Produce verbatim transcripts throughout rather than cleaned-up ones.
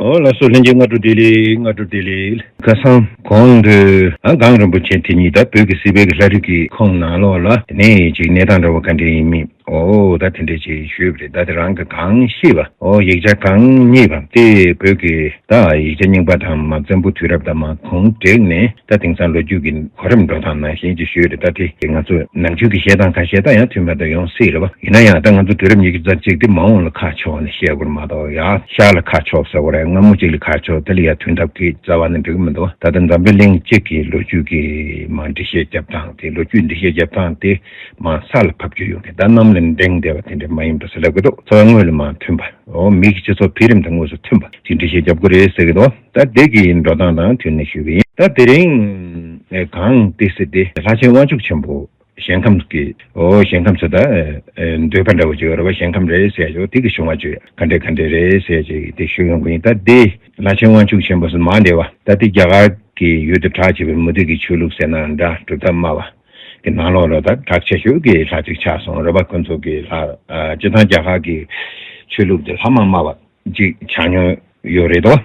ཨོ་ལགས་སོ། ལྷན་རྒྱས་སྔ་དྲོ་བདེ་ལེགས། སྔ་དྲོ་བདེ་ལེགས། ཁ་སང་གོང་དུ་ཨ་གངས་རིན་པོ་ཆེ་དེ་ཉིད་ད་བོད་ཀྱི་སྲིད་པའི་གི་ལྷ་རིས་ཀྱི་ཁོངས་ནང་ལོགས་ལ་དེ་ནས་ཅིག་གནས་སྟངས་འདྲ་བོ་ག་འདྲ་ཡིན་མིན། ཨོ་ད་དེ་འདྲས་ཅིག་ཞུས་པ་རེད། ད་དེ་རང་གི་གང་ཤེས་པ། ཨོ་ཡིག་ཆ་གང་རྙེད་པ་དེ་བོད་ཀྱི་ད་ཡིག་ཆ་རྙིང་པ་དང་མ་བཙན་པོ་དུས་རབས་དང་མ་གོང་དྲུག་ནས་ད་དེང་སང་ལོ་རྒྱུས་ཀྱི་གོ་རིམ་འགྲོ་སྟངས་ནང་བཞིན་ཅིག་ཞུས་རེད། ད་དེ་ང་ཚོ་ནམ་རྒྱུན་གྱི་བཤད་སྟངས་ཁ་ཤས་དང་ཡང་མཐུན་པ་དང་ཡོང་སྲིད་རེད་བ། ཡིན་ན་ཡང་ད་ང་ཚོ་དུས་རབས་ཉི་ཤུ་རྩ་གཅིག་དེ་མ་འོངས་ལ་ཁ་ཕྱོགས་ནས་བཤད་དགོས་མ་གཏོགས་ཡ་ཤར་ལ་ཁ་ཕྱོགས་ཟེར་བ་རེད། སྔ་མོ་གཅིག་ལ་ཁ་ཕྱོགས་དེ་ལ་ཡ་མཐུན་ཐབས་ཀྱི་རྩ་བ་ནས་འགྲིག་གི་མི་འདུག་ད་ལྟ་འཛམ་བུ་གླིང་གཅིག་གི་ལོ་རྒྱུས་ཀྱི་མ་འགྲེལ་བཤད་རྒྱབ་སྟངས་དེ་ལོ་རྒྱུས་འགྲེལ་བཤད་རྒྱབ་སྟངས་དེ་མ་ས་ལ་ཕབ་རྒྱུ་ཡོང་གི། ད་གནམ་ལ་འགྲེང་བསྡད་པ་དེ་འདྲ་མ་ཡིན་པ་ཟེར་ལབ་གི་འདུག་འཚོ་བ་དངོས་ལ་མ་མཐུན་པ། འོ་མི་གི་སྤྱི་ཚོགས་འཕེལ་རིམ་དང་དངོས་སུ་མཐུན་པ་ཅིག་འགྲེལ་བཤད་རྒྱབ་དགོས་རེད་ཟེར་གི་འདུག་ད་དེ་གི་འགྲོ་སྟངས་དང་མཐུན་ནས་ཞུས་པ་ཡིན། ད་དེ་རིང་གང་ཏི་སི་དེ་ལྷ་ཆེན་དབང་ཕྱུག་ཆེན་པོ་ཞིང་ཁམས་ཀྱི་ཨོ་ཞིང་ཁམས་སུ་ད་འདོད་པ་འདྲ་བོ་ཅིག་ཡོད་རེད་བ། ཞིང་ཁམས་རེད་ཟེར་ཡ་ཅིག་དེ་གི་བྱུང་བ་ཅིག་ག་འདྲས་ག་འདྲས་རེད་ཟེར་ཡ་ཅིག་དེ་ཞུ་ཡོང་གི་ཡིན། ད་དེ་ལྷ་ཆེན་དབང་ཕྱུག་ཆེན་པོ་སུ་མ་འདྲེ་བ་ད་དེ་རྒྱ་གར་གྱི་ཡུལ་དུ་གྲགས་ཆེ་བའི་མུ་སྟེགས་ཀྱི་ཆོས་ལུགས་ཟེར་ན་འདྲ་གྲུབ་མཐའ་སྨྲ་བ་གི་ནང་ལོགས་ལ་ད་གྲགས་ཆེ་ཤོས་ཀྱི་ལྷ་ཅིག་ཆགས་སོང་རེད་བ། ཁོ་ཚོ་གི་ལྷ་སྤྱི་བཏང་རྒྱ་གར་གྱི་ཆོས་ལུགས་དེ་ལྷ་མ་སྨྲ་བ་ཅིག་ཆགས་མྱོང་ཡོད་རེད་དོ།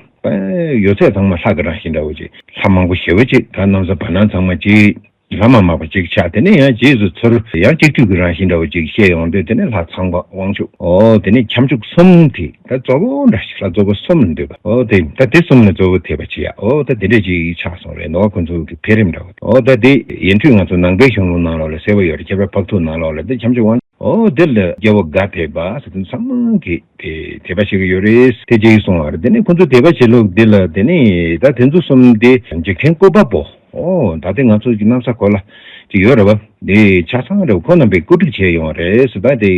ཡོད་ཚད་ཚང་མ་ལྷ་གི་རང་བཞིན་འདྲ་བོ་ཅིག་ལྷ་མང་པོ་ཞེ་བོ་ཅིག་ད་གནམ་ས་བར་སྣང་ཚང་མ་ཅིག་ལྷ་མ་སྨྲ་བ་ཅིག་ཆགས། དེ་ནས་ཡང་རྗེས་སུ་ཚུར་ཡང་གཅིག་བསྡུས་ཀྱི་རང་བཞིན་འདྲ་བོ་ཅིག་བཤད་ཡོང་དུས་དེ་ནས་ལྷ་ཚངས་པ་དབང་ཕྱུག་ཨོ་དེ་ནས་ཁྱབ་འཇུག་གསུམ་དེ་ད་གཙོ་བོ་འདྲ་ཞིག་ལྷ་གཙོ་བོ་གསུམ་ལ་འདུས་པ། ཨོ་དེ་ད་དེ་གསུམ་ལ་གཙོ་བོ་ཐེབས་པ་ཅིག་ཡ་ཨོ་ད་དེ་འདྲས་ཅིག་ཆགས་སོང་རེད་ནོ། ཁོ་ཚོ་གི་འཕེལ་རིམ་འདྲ་བོ། ཨོ་ད་དེ་ཡིན་དུས་ང་ཚོ་ནང་པའི་གཞུང་ལུགས་ནང་ལོགས་ལ་གསལ་པོ་ཡོད་རེད། ཁྱད་པར་འཕགས་ཐུག་ནང་ལོགས་ལ་དེ་ཁྱབ་འཇུག་དབང་ཨོ་དེ་ལ་རྒྱལ་པོ་དགའ་དད་པ་ཟེར་དུས་ཚང་མ་གི་དེ་དད་པ་བྱེད་ཀྱི་ཡོད་རེད། དེ་རྗེས་གསུང་བར་དེ་ནས་ཁོ་ཚོ་དད་པ་བྱེད་ལུགས་འདི་ལ་དེ་ནས་ད་དེ་ཚོ་གསུམ་དེ་འཇིག་རྟེན་བཀོད་པ་པོ། ཨོ་ད་དེ་ང་ཚོ་གི་གནམ་ས་གོ་ལ་ཅིག་ཡོད་རེད་བ། དེ་ཆ་ཚང་རེད་བ། ཁོ་རྣམ་པས་བཀོད་སྒྲིག་བྱས་ཡོང་བ་རེད་ཟེར། ད་དེ་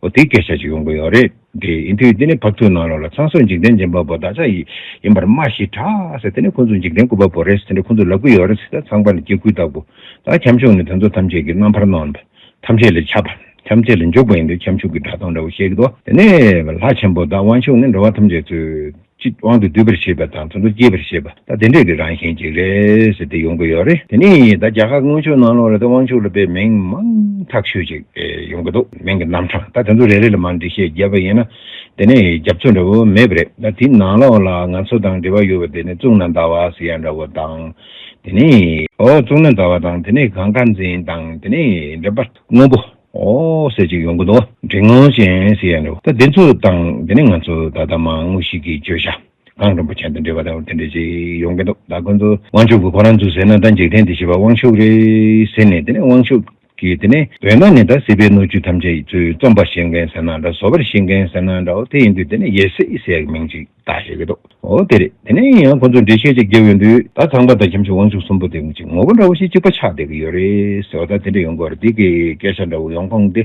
ཨོ་དེ་སྐད་ཆ་ཅིག་ཡོང་གི་ཡོད་རེད། དེ་ཡིན་དུས་དེ་ནས་འཕགས་ཐུག་ནང་ལོགས་ལ་ཚངས་སོགས་འཇིག་རྟེན་སྦྱིན་པ་པོ་བདག་ཅག་ཡིན་པར་སྨྲ་ཞེས་གྲགས་ཟེར། དེ་ནས་ཁོ་ཚོ་འཇིག་རྟེན་བཀོད་པ་པོ་རེད་ཟེར་དེ་ཁོ་ཚོ་ལབ་གི་ཡོད་རེད་ཟེར། ད་ཚངས་པ་ནི་སྐྱེ་དགུའི་བདག་པོ། ད་ཁྱབ་འཇུག་ནི་དེ་ཚོ་ཐམས་ཅད་ཀྱི་རྣམ་པར་སྣང་བ། ཐམས་ཅད་ལ་ཁྱབ་པ། ཐམས་ཅད་ལ་འཇུག་པ་ཡིན་དུས་ཁྱབ་འཇུག་གི་སྒྲ་གདངས་འདྲ་བོ་བཤད་ཀྱི་འདུག་དེ་ནས་ལྷ་ཆེན་པོ་དང་དབང་ཕྱུག་ནི་འགྲོ་བ་ཐམས་ཅད་ཚུལ་གཅིག་དབང་དུ་འདུས་པར་བྱེད་པ་དང་དེ་ཚོ་སྐྱེད་པར་བྱེད་པ་ད་དེ་འདྲས་ཀྱི་རང་བཞིན་ཅིག་རེད་ཟེར་ཏེ་ཡོང་གི་ཡོད་རེད། དེ་ནས་ད་རྒྱ་གར་སྔོན་བྱོན་ནང་ལོགས་ལ་ད་དབང་ཕྱུག་ལ་དཔེ་མིང་མང་ཐག་ཆོད་ཅིག་ཡོང་གི་འདུག་མིང་གི་རྣམ་གྲངས་ད་དེ་ཚོ་རེ་རེ་ལ་མར་འགྲེལ་བཤད་བརྒྱབ་པ་ཡིན་ན་དེ་ནས་རྒྱབ་ཚོ་འདྲ་བོ་མེད་པ་རེད། ད་དེའི་ནང་ལོགས་ལ་ང་ཚོ་དང་འབྲེལ་བ་ཡོད་པ་དེ་ནས་གཙུག་ན་ཟླ་བ་ཟེར་ཡ་འདྲ་བོ་དང་། དེ་ནས་ཨོ་གཙུག་ན་ཟླ་བ་དང་དེ་ནས་གངྒཱ་འཛིན་དང་དེ་ནས་འདྲེན་པ་སྔོན་པོ། ཨོ་ཟེར་ཅིག་ཡོང་གི་འདུག་འབྲི་ངོ་ཅན་ཟེར་ཡ་འདྲ་བོ། ད་འདི་ཚོ་དང་དེ་ནས་ང་ཚོ་ད་ལྟ་མ་དངོས་གཞི་གི་བརྗོད་བྱ་གངས་རིན་པོ་ཆེ་དང་འབྲེལ་བ་དང་དེ་འདྲ་ཅིག་ཡོང་གི་འདུག་ད་ཁོ་ཚོ་དབང་ཕྱུག་གི་ཁོ་རང་ཚོ་ཟེར་ན་ད་འཇིག་རྟེན་འདི་ཞི་བ་དབང་ཕྱུག་རེད་ཟེར་ནས་དེ་ནས་དབང་ཕྱུག་གི་དེ་ནས་འོ་ན་ནི་ད་སྲིད་པའི་སྣོད་བཅུད་ཐམས་ཅད་ཚུར་རྩོམ་པར་བྱེད་མཁན་ཟེར་ན་འདྲ་བཟོ་བར་བྱེད་མཁན་ཟེར་ན་འདྲ་བོ་དེ་ཡིན་དུས་དེ་ནས་ཡེ་སྲིད་ཟེར་ཡག་མིང་ཅིག་ད་ཞིག་གི་འདུག་འོ་དེ་རེད། དེ་ནས་ཡང་ཁོ་ཚོ་འགྲེལ་བཤད་ཅིག་རྒྱབ་ཡོང་དུས་ད་ཚངས་པ་དང་ཁྱབ་འཇུག་དབང་ཕྱུག་གསུམ་པོ་དེ་ཅིག་ངོ་བོ་འདྲ་བོ་ཞིག་གཅིག་པ་ཆགས་བསྡད་ཀྱི་ཡོད་རེད་ཟེར་བ། ད་དེ་འདྲ་ཡོང་གི་ཡོད་རེད། དེ་གི་སྐད་ཆ་འདྲ་བོ་ཡོང་ཁུངས་དེ་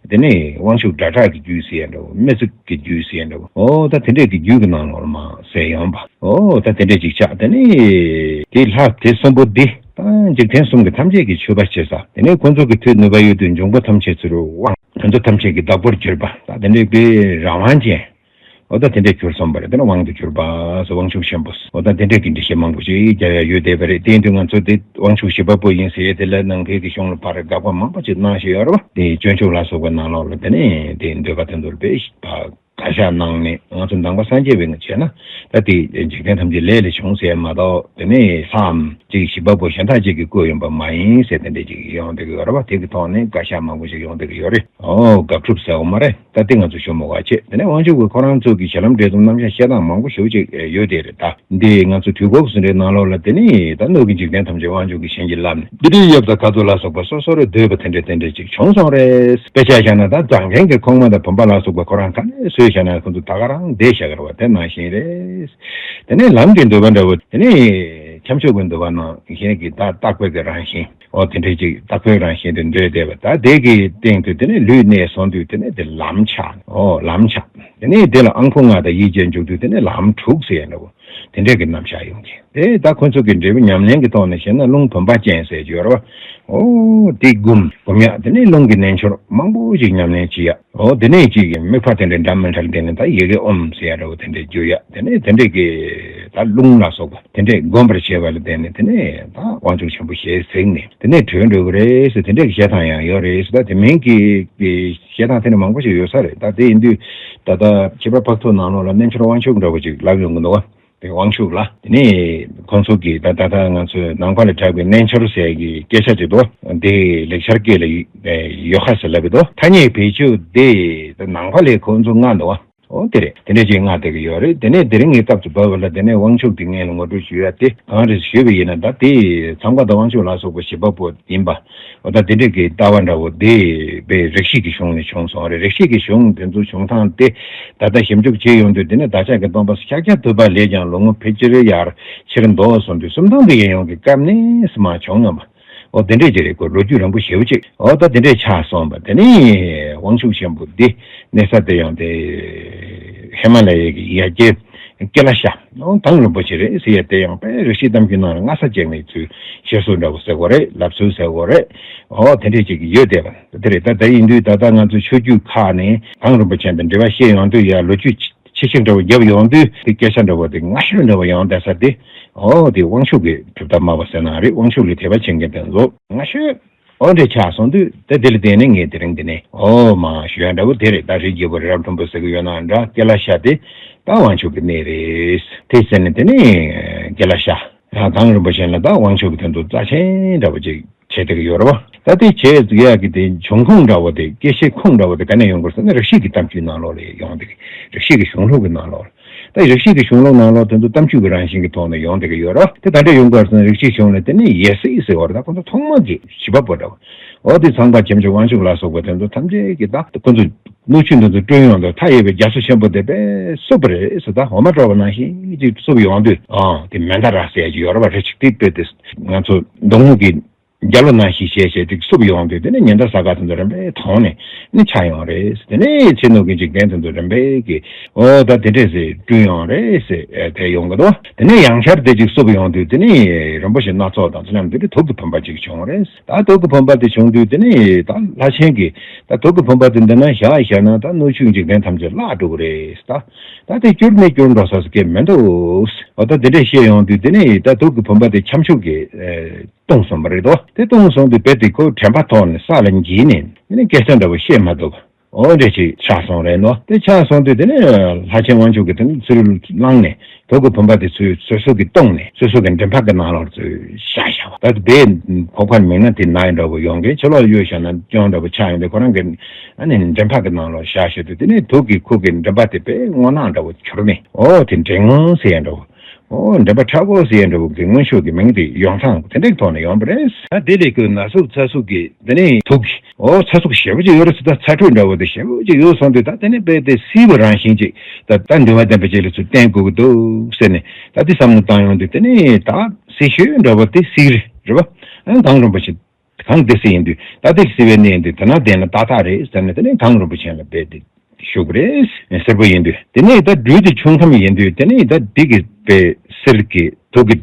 དེ་ནས་དབང་ཕྱུག་སྒྲ་གྲགས་ཀྱི་རྒྱུད་ཟེར་ཡ་འདྲ་བོ་སྨེ་བཙུགས་ཀྱི་རྒྱུད་ཟེར་ཡ་འདྲ་བོ་འོ་ད་དེ་འདྲས་ཀྱི་རྒྱུད་ཀྱི་ནང་ལོགས་ལ་མར་གསལ་ཡོང་བ། འོ་ད་དེ་འདྲས་ཅིག་ཆགས། དེ་ནས་དེ་ལྷ་དེ་གསུམ་པོ་འདི་ད་འཇིག་རྟེན་གསུམ་གྱི་ཐམས་ཅད་ཀྱི་མཆོད་པ་བྱེད་ས། དེ་ནས་ཁོ་ཚོ་གི་མཐུ་ནུས་པ་ཡོད་དུས་འབྱུང་པོ་ཐམས་ཅད་ཚུར་དབང་དེ་ཚོ་ཐམས་ཅད་ཀྱི་བདག་པོར་གྱུར་པ་ད་དེ་འདྲས་ཀྱི་རང་དབང་ཅན། འོ་ད་དེ་འདྲས་གྱུར་སོང་བ་རེད། དེ་ནས་དབང་དུ་གྱུར་པ་སོགས་དབང་ཕྱུག་ཆེན་པོ་འོ་ད་དེ་འདྲས་ཀྱི་འགྲེལ་བཤད་མང་པོ་ཞིག་རྒྱག་ཡ་ཡོད་བསྡད་པ་རེད། དེ་ཡིན་དུས་ང་ཚོ་དེ་དབང་ཕྱུག་བཞི་པ་པོ་ཡིན་ཟེར་ཡས་དེ་ལ་ནང་པའི་གི་གཞུང་ལ་ཕར་དགག་པ་མང་པོ་ཅིག་གནང་བཞིན་ཡོད་རེད་བ། དེ་སྤྱོད་འཇུག་ལ་སོགས་པའི་ནང་ལོགས་ལ་དེ་ནས་དེ་འདོད་པ་དེ་ཚོར་དཔེ་བཀའ་ཤག་གནང་ནས་ང་ཚོ་ནང་པ་སངས་རྒྱས་པའི་ངོས་བྱས་ན་ད་དེ་འཇིག་རྟེན་ཐམས་ཅད་ལས་ལས་བྱུང་ཟེར་ཡ་མ་གཏོགས་དེ་ནས་ལྷའམ་ཅིག་བཞི་པ་པོ་གཞན་དག་ཅིག་གིས་བཀོད་ཡོང་པ་མ་ཡིན་ཟེར་དེ་འདྲས་ཅིག་ཡོང་བསྡད་ཀྱི་ཡོད་རེད་བ། དེ་གི་ཐོག་ནས་བཀའ་ཤག་མང་པོ་ཞིག་ཡོང་བསྡད་ཀྱི་ཡོད་རེད། ཨོ་དགག་སྒྲུབ་ཟེར་བ་མ་རེད། ད་དེ་ང་ཚོ་ཞུ་མི་དགོས་པ་བྱས། དེ་ནས་དབང་ཕྱུག་གི་ཁོ་རང་ཚོ་གི་ཞལ་ལམ་འགྲེལ་རྩོམ་རྣམ་གཞག་བཤད་སྟངས་མང་པོ་ཞེ་པོ་ཅིག་ཡོད་དེ་རེད། ད་འདི་ང་ཚོ་དུས་འཁོར་གསུང་འགྲེལ་ནང་ལོགས་ལ་དེ་ནི་ད་སྣོད་ཀྱི་འཇིག་རྟེན་ཐམས་ཅད་དབང་ཕྱུག་གིས་བྱིན་གྱིས་བརླབས་ནས་སྡེ་སྲིད་ཡབ་དང་ཁ་ཐུག་ལ་སོགས་པ་སོ་སོར་བསྡོས་པ་དེ་འདྲ་དེ་འདྲ་ཅིག་བྱུང་སོང་རེད། དཔེ་ཆ་བཞག་ན་ད་བཟང་མཁན་གྱི་ཁོག་མ་དང་བུམ་པ་ལ་སོགས་པ་ཁོ་རང་ག་ནས་བཟོས་བཞག་ན་ཁོ་ཚོ་ད་ག་རང་བསྡད་བཞག་གི་རེད་བ། དེ་ནང་བཞིན་རེད། དེ་ནས་ལམ་གྱི་འདོད་པ་འདྲ་བོ་དེ་ནི་ཁྱབ་འཇུག་གི་འདོད་པ་ནང་བཞིན་གྱི་ད་རྟག་པའི་གི་རང་བཞིན། འོ་དེ་འདྲའི་ཅིག་རྟག་པའི་རང་བཞིན་དུ་འདོད་བསྡད་པ། ད་དེ་གི་སྟེང་དུ་དེ་ནས་ལུས་གནས་སོང་དུས་དེ་ནས་དེ་ལམ་ཆགས། འོ་ལམ་ཆགས། དེ་ནས་དེ་ལ་ཨང་ཁུ་ལྔ་དང་ཡིད་ཀྱིས་འཇུག་དུས་དེ་ནས་ལམ་དྲུག་ཟེར་ཡ་འདྲ་བོ་དེ་འདྲའི་གི་རྣམ་གཞག་ཡོང་གི། དེ་ད་ཁོ་ཚོ་གི་འབྲས་བུ་ཉམས་ལེན་གྱི་ཐོག་ནས་བཤད་ན་རླུང་བུམ་པ་ཅན་ཟེར་གྱི་ཡོད་རེད་བ། འོ་དེ་བསྒོམ་བསྒོམ་ཡ་དེ་ནས་རླུང་གི་རྣལ་འབྱོར་མང་པོ་ཞིག་ཉམས་ལེན་བྱེད་ཡ། འོ་དེ་ནས་ཅིག་དམིགས་པ་དེ་འདྲའི་འདྲ་མི་འདྲ་དེ་ནས་ད་ཡི་གེ་ཨོཾ་ཟེར་ཡ་འདྲ་བོ་དེ་འདྲའི་བརྗོད་ཡ། དེ་ནས་དེ་འདྲའི་གི་ ད་རླུང་ལ་སོགས་པ་དེ་འདྲས་བསྒོམ་པར་བྱེད་པ་ལ་བརྟེན་ནས་དེ་ནས་ད་དབང་ཕྱུག་ཆེན་པོ་ཞེས་གཟིགས་ནས་དེ་ནས་གྲོལ་འགྲོ་གི་རེད་ཟེར། དེ་འདྲས་ཀྱི་བཤད་སྟངས་ཡང་ཡོད་རེད་ཟེར། ད་དེ་མིན་གྱི་གི་བཤད་སྟངས་དེ་འདྲ་མང་པོ་ཞིག་ཡོད་ས་རེད། ད་དེ་ཡིན་དུས་ད་ལྟ་ཁྱད་པར་འཕགས་ཚོགས་ནང་ལོགས་ལ་རྣལ་འབྱོར་དབང་ཕྱུག་འདྲ་བོ་ཅིག་ལབ་ཡོང་གི་འདུག་བ། དེ་དབང་ཕྱུག་ལ། དེ་ནས་ཁོང་ཚོ་གིས་ད་ད་ལྟ་ང་ཚོས་ནང་པ་ལ་གྲགས་པའི་རྣལ་འབྱོར་ཟེར་གྱི་སྐད་ཆ་ཅིག་འདུག་དེ་ལེགས་སྦྱར་སྐད་ལ་ཡོད་ཁ་ཟེར་ལབ་པ་འདུག་ཐ་སྙད་བེད་སྤྱོད་དེ་ད་ནང་པ་ལས་ཁོང་ཚོ་མངའ་འདུག་བ། འོ་དེ་རེད། དེ་འདྲ་ཅིག་མངའ་བསྡད་ཀྱི་ཡོད་རེད། དེ་ནས་དེ་རིང་གི་སྐབས་སུ་བབས་པ་ལ་དེ་ནས་དབང་ཕྱུག་དེ་སྔོན་ལ་ངོ་སྤྲོད་ཞུ་ཡ་དེ་གང་རེད་ཞུས་པ་ཡིན་ན། ད་དེ་ཚངས་པ་དང་དབང་ཕྱུག་ལ་སོགས་པ་བཞི་པ་པོ་ཡིན་པ། འོ་ད་དེ་འདྲ་གི་ལྟ་བ་འདྲ་བོ་དེ་དཔེ་རིགས་ཤེས་ཀྱི་གཞུང་ནས་བྱུང་སོང་རེད། རིགས་ཤེས་ཀྱི་གཞུང་དེ་ཚོ་བྱུང་སྟངས་དེ་ད་ལྟ་ཞིབ་འཇུག་བྱེད་ཡོང་དུས་དེ་ནི་བདག་ཅག་གི་སྟོན་པ་ཤཱཀྱ་ཐུབ་པ་ལས་ཀྱང་ལོ་ངོ་ཕལ་ཆེར་ཡར་ཕྱིར་འདོགས་སོང་དུས་སུམ་སྟོང་གི་ཡན་ཡོངས་ཀྱི་སྐབས་ནས་སུ་མ་བྱུང་ངམ་པ། འོ་དེ་འདྲས་ཀྱི་རེད། ཁོ་ལོ་རྒྱུས་རིང་པོ་ཞེ་པོ་ཅིག་འོ་ད་དེ་འདྲས་ཆགས་སོང་བ། དེ་ནི་དབང་ཕྱུག་ཆེན་པོ་འདི་གནས་ས་དེ་ཡང་དེ་ཧི་མ་ལ་ཡའི་གི་ཡ་གྱལ་ཀེ་ལ་ཤ་འོ་གངས་རིན་པོ་ཆེ་རེད་ཟེར་ཡ་དེ་ཡང་དཔེ་རིགས་ཤེས་གཏམ་རྒྱུད་ནང་ལ་སྔ་ས་བཅད་ནས་ཚུལ་བཤད་སྲོལ་འདྲ་བོ་ཟེར་དགོས་རེད། ལབ་སྲོལ་ཟེར་དགོས་རེད། འོ་དེ་འདྲས་ཅིག་ཡོད་བསྡད་པ་དེ་རེད། ད་ད་ཡིན་དུས་ད་ལྟ་ང་ཚོ་ཆོས་བརྒྱུད་ཁག་ནས་གངས་རིན་པོ་ཆེ་དང་འབྲེལ་བ་བཤད་ཡོང་དུས་ཡ་ལོ་རྒྱུས་ཆེ་ཆེ་འདྲ་བོ་བརྒྱབ་ཡོང་དུས་དེ་སྐད་ཆ་འདྲ་བོ་དེ་སྔ་ཤོས་འདྲ་བོ་ཡོང་བསྡད་ས་དེ། འོ་དེ་དབང་ཕྱུག་གི་གྲུབ་མཐའ་སྨྲ་བ་ཟེར་ན་རེད། དབང་ཕྱུག་ལ་དད་པ་བྱེད་མཁན་དེ་ཚོ་སྔ་ཤོས་འོ་འདྲས་ཆགས་སོང་དུས་ད་དེ་ལ་བརྟེན་ནས་ངས་དེ་རིང་འདི་ནས་འོ་མ་ཞུ་ཡ་འདྲ་བོ་དེ་རེད། ད་རི་རྒྱལ་པོ་རི་རབ་མཐོན་པོ་ཟེར་གི་ཡོད་ན་འདྲ། ཀེ་ལ་ཤ་དེ་ད་དབང་ཕྱུག་གི་གནས་རེད། དེ་ཟེར་ནས་དེ་ནས་ཀེ་ལ་ཤ་གངས་རིན་པོ་ཆེ་ལ་ད་དབང་ཕྱུག་གི་དོན་དུ་རྩ་ཆེན་འདྲ་བོ་ཅིག་བྱེད་བསྡད་ཀྱི་ཡོད་རེད་བ། ད་དེ་བྱེད་ཡག་གི་དེ་འབྱུང་ཁུངས་འདྲ་བོ་དེ་སྐྱེད་བྱེད་ཁུངས་འདྲ་བོ་དེ་ག་ནས་ཡོང་དགོས་ཟེར་ན་རིགས་ཤེས་ཀྱི་གཏམ་རྒྱུད་ནང་ལོགས་ལ་ཡོང་བསྡད་ཀྱི། རིགས་ཤེས་ཀྱི་གཞུང་ལུགས་ཀྱི་ནང་ལོགས་ལ། ད་རིགས་ཤེས་ཀྱི་གཞུང་ལུགས་ནང་ལོགས་དེ་ཚོ་གཏམ་རྒྱུད་ཀྱི་རང་བཞིན་གྱི་ཐོག་ནས་ཡོང་བསྡད་ཀྱི་ཡོད་རེད་བ། དེ་ད་ལྟ་ཡོང་དགོས་ཟེར་ན་རིགས་ཤེས་གཞུང་ལ་དེ་ནི་ཡེ་སྲིད་ཟེར་བ་རེད། ད་ཁོ་ཚོ་ཐོག་མ་གི་བྱིས་པ་པོ་འདྲ་བོ། འོ་དེ་ཚངས་པ་ཆེན་པོ་དབང་ཕྱུག་ལ་སོགས་པ་དེ་ཚོ་ཐམས་ཅད་ཀྱིས་ད་ཁོ་ཚོ་སྣོད་བཅུད་འདི་ཚོ་བསྐྲུན་ཡོང་དུས་མཐའ་ཡས་པའི་རྒྱ་མཚོ་ཆེན་པོ་དེ་དཔེ་བསྲུབས་པ་རེད་ཟེར། ད་འོ་མ་དཀྲོག་པ་ནང་བཞིན་ཅིག་བསྲུབས་ཡོང་དུས་ཨང་དེ་མན་དཱ་ར་ཟེར་ཡ་ཅིག་ཡོད་རེད་བ། རེ་ཅིག་དེ་དཔེ་དེ་ང་ཚོ་མདོ་སྔགས་ཀྱི་རྒྱལ་པོ་ནང་བཞིན་བྱས་བྱས་ཅིག་བསྲུབས་ཡོང་དུས་དེ་ནས་ཉི་ཟླ་གཟའ་སྐར་དེ་ཚོ་རིམ་པས་དོང་ནས་ནི་ཆགས་ཡོང་རེད། དེ་ནས་ཚེ་སྣོད་ཀྱི་འཇིག་རྟེན་དེ་ཚོ་རིམ་པས་ཀྱི་འོ་ད་དེ་འདྲས་སེ་བསྐྲུན་ཡོང་རེད་ཟེར་དེ་ཡོང་གི་འདུག་དེ་ནས་ཡང་བསྐྱར་དེ་ཅིག་བསྲུབས་ཡོང་དུས་དེ་ནས་རིན་པོ་ཆེ་སྣ་ཚོགས་དང་དེ་ནས་དེ་འདྲས་དུག་གི་བུམ་པ་ཅིག་བྱུང་རེད། ད་དུག་གི་བུམ་པ་དེ་བྱུང་དུས་དེ་ནས་ད་ལྷ་ཆེན་གྱིས་ད་དུག་གི་བུམ་པ་དེ་འདི་ན་བཞག་བཞག་ན་ད་སྣོད་བཅུད་འཇིག་རྟེན་ཐམས་ཅད་བརླག་འགྲོ་གི་རེད། ད་ད་དེ་སྐྱུར་ནས་སྐྱུར་འགྲོ་ས་སུ་སྐད་མི་འདུག་འོ་ད་དེ་འདྲས་བཤད་ཡོང་དུས་དེ་ནས་ད་དུག་གི་བུམ་པ་དེ་ཁྱབ་འཇུག་གིས་བཏུང་སོང་བ་རེད་དོ། དེ་བཏུང་སོང་དུས་རྦད་དེ་ཁོ་དྲན་པ་ཐོག་ནས་ས་ལ་འགྱེལ་ནས་དེ་ནས་སྐད་ཆ་འདྲ་བོ་བཤད་མ་ཐུབ། འོ་འདྲ་ཅིག་ཆགས་སོང་རེད་ནོ། དེ་ཆགས་སོང་དུས་དེ་ནས་ལྷ་ཆེན་དབང་ཕྱུག་གིས་དེ་ནས་ཚུར་བླངས་ནས་དུག་གི་བུམ་པ་དེ་ཚུར་སོ་སོ་གིས་བཏུང་ནས་སོ་སོ་གི་མགྲིན་པ་གི་ནང་ལོགས་ཚུར་བཞག་བཞག་པ། ད་དེ་བོད་ཁོག་པར་མིག་ནག་དེ་ན་ཡ་འདྲ་བོ་ཡོང་གི་ཕྱི་ལོགས་གཡུག་བཞག་ན་གྱོང་འདྲ་བོ་ཆགས་ཡོང་དུས་ཁོ་རང་གི་ཨ་ནི་མགྲིན་པ་གི་ནང་ལོགས་བཞག་བཞག་དུས་དེ་ནས་དུག་གིས་ཁོ་གི་མགྲིན་པ་དེ་དཔེ་སྔོ་ནག་འདྲ་བོ་གྱུར་ནས། འོ་དེ་འདྲེ་སྔོན་ཟེར་ཡ་འདྲ་བོ། འོ་འདྲེ་པ་ཁྲ་བོ་ཟེར་ཡ་འདྲ་བོ་གི་སྔོན་ཤོས་ཀྱི་མིང་དེ་ཡོང་སྟངས་དེ་འདྲའི་ཐོག་ནས་ཡོང་པ་རེད། ད་དེ་ལས་ཀྱི་ན་ཟུག་ཚ་ཟུག་གི་དེ་ནས་དུག་གི་འོ་ཚ་ཟུག་ཞེ་པོ་ཅིག་ཡོད་རེད་ཟེར། ད་ཚ་དྲོད་འདྲ་བོ་དེ་ཞེ་པོ་ཅིག་ཡོད་སོང་དུས་ད་དེ་ནས་རྦད་དེ་བསིལ་བ་རང་བཞིན་ཅིག་ད་ད་འདུན་པ་ལྡན་པ་ཅིག་ལ་ཚུར་བསྟན་དགོས་ཀྱི་འདུག་ཟེར་ནས་ད་དེ་བསམ་བློ་བཏང་ཡོང་དུས་དེ་ནས་ད་བསིལ་ཤོས་འདྲ་བོ་དེ་བསིལ་རི་རེད་བ། ཨ་གངས་རིན་པོ་ཆེ་གངས་ཏི་སེ་ཡིན་དུས་ད་དེ་བསིལ་བའི་གནས་ཡིན་དུས་དེ་ན་བསྡད་ན་ཏག་ཏག་རེད་ཟེར་ནས་དེ་ནས་གངས་རིན་པོ་ཆེ་ལ་རྦད་དེ་བཞུགས་པ་རེད། སེར་པོ་ཡིན་དུས་དེ་ནས་ད་སྦྲུལ་དེ་ཆུ་ཁམས་ཡིན་དུས་དེ་ནས་ད་འདི་གི་དཔེ་གསེར་གྱི་དུག་གི་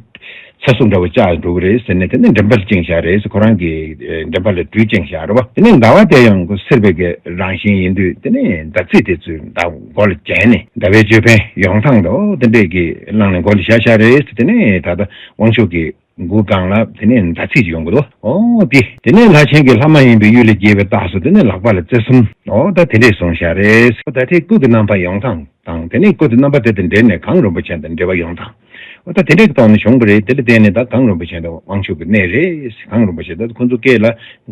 ཚ་ཟུག་འདྲ་བོ་བཅག་འགྲོ་གི་རེད་ཟེར་ནས་དེ་ནས་མགྲིན་པ་ལ་བཅིངས་བཞག་རེད་ཟེར། ཁོ་རང་གི་མགྲིན་པ་ལ་སྦྲུལ་བཅིངས་བཞག་རེད་བ། དེ་ནས་ཟླ་བ་དེ་ཡང་ཁོ་སེར་པོའི་གི་རང་བཞིན་ཡིན་དུས་དེ་ནས་ཟླ་ཚེས་དེ་ཚོའི་ཟླ་མགོ་ལ་བྱས་ནས་ཟླ་བའི་ཅོད་པན་ཡོང་སྟངས་དོ་དེ་འདྲས་ཀྱི་བླངས་ནས་མགོ་ལ་བཞག་བཞག་རེད་ཟེར། དེ་ནས་ད་ལྟ་དབང་ཕྱུག་གི་མགོ་སྒང་ལ་དེ་ནས་ཟླ་ཚེས་ཅིག་ཡོང་གི་འདུག་འོ་དེ་དེ་ནས་ལྷ་ཆེན་གྱི་ལྷ་མ་ཡིན་པའི་གཡུལ་ལས་རྒྱལ་བའི་རྟགས་སུ་དེ་ནས་ལག་པ་ལ་རྩེ་གསུམ་འོ་ད་དེ་འདྲས་བཟུང་བཞག་རེད། ད་ལྟའི་སྐུ་གི་རྣམ་པ་ཡོང་སྟངས་དང་དེ་ནས་སྐུ་དེ་རྣམ་པ་དེ་དང་འབྲེལ་ནས་གངས་རིན་པོ་ཆེ་དང་འབྲེལ་བ་ཡོང་སྟངས་འོ་ད་དེ་འདྲས་ཀྱི་ཐོག་ནས་བྱུང་བ་རེད། དེ་ལ་བརྟེན་ནས་ད་གངས་རིན་པོ་ཆེ་དང་དབང་ཕྱུག་གི་གནས་རེད། གངས་རིན་པོ་ཆེ་ད་ཁོ་ཚོ་སྐད་ལ་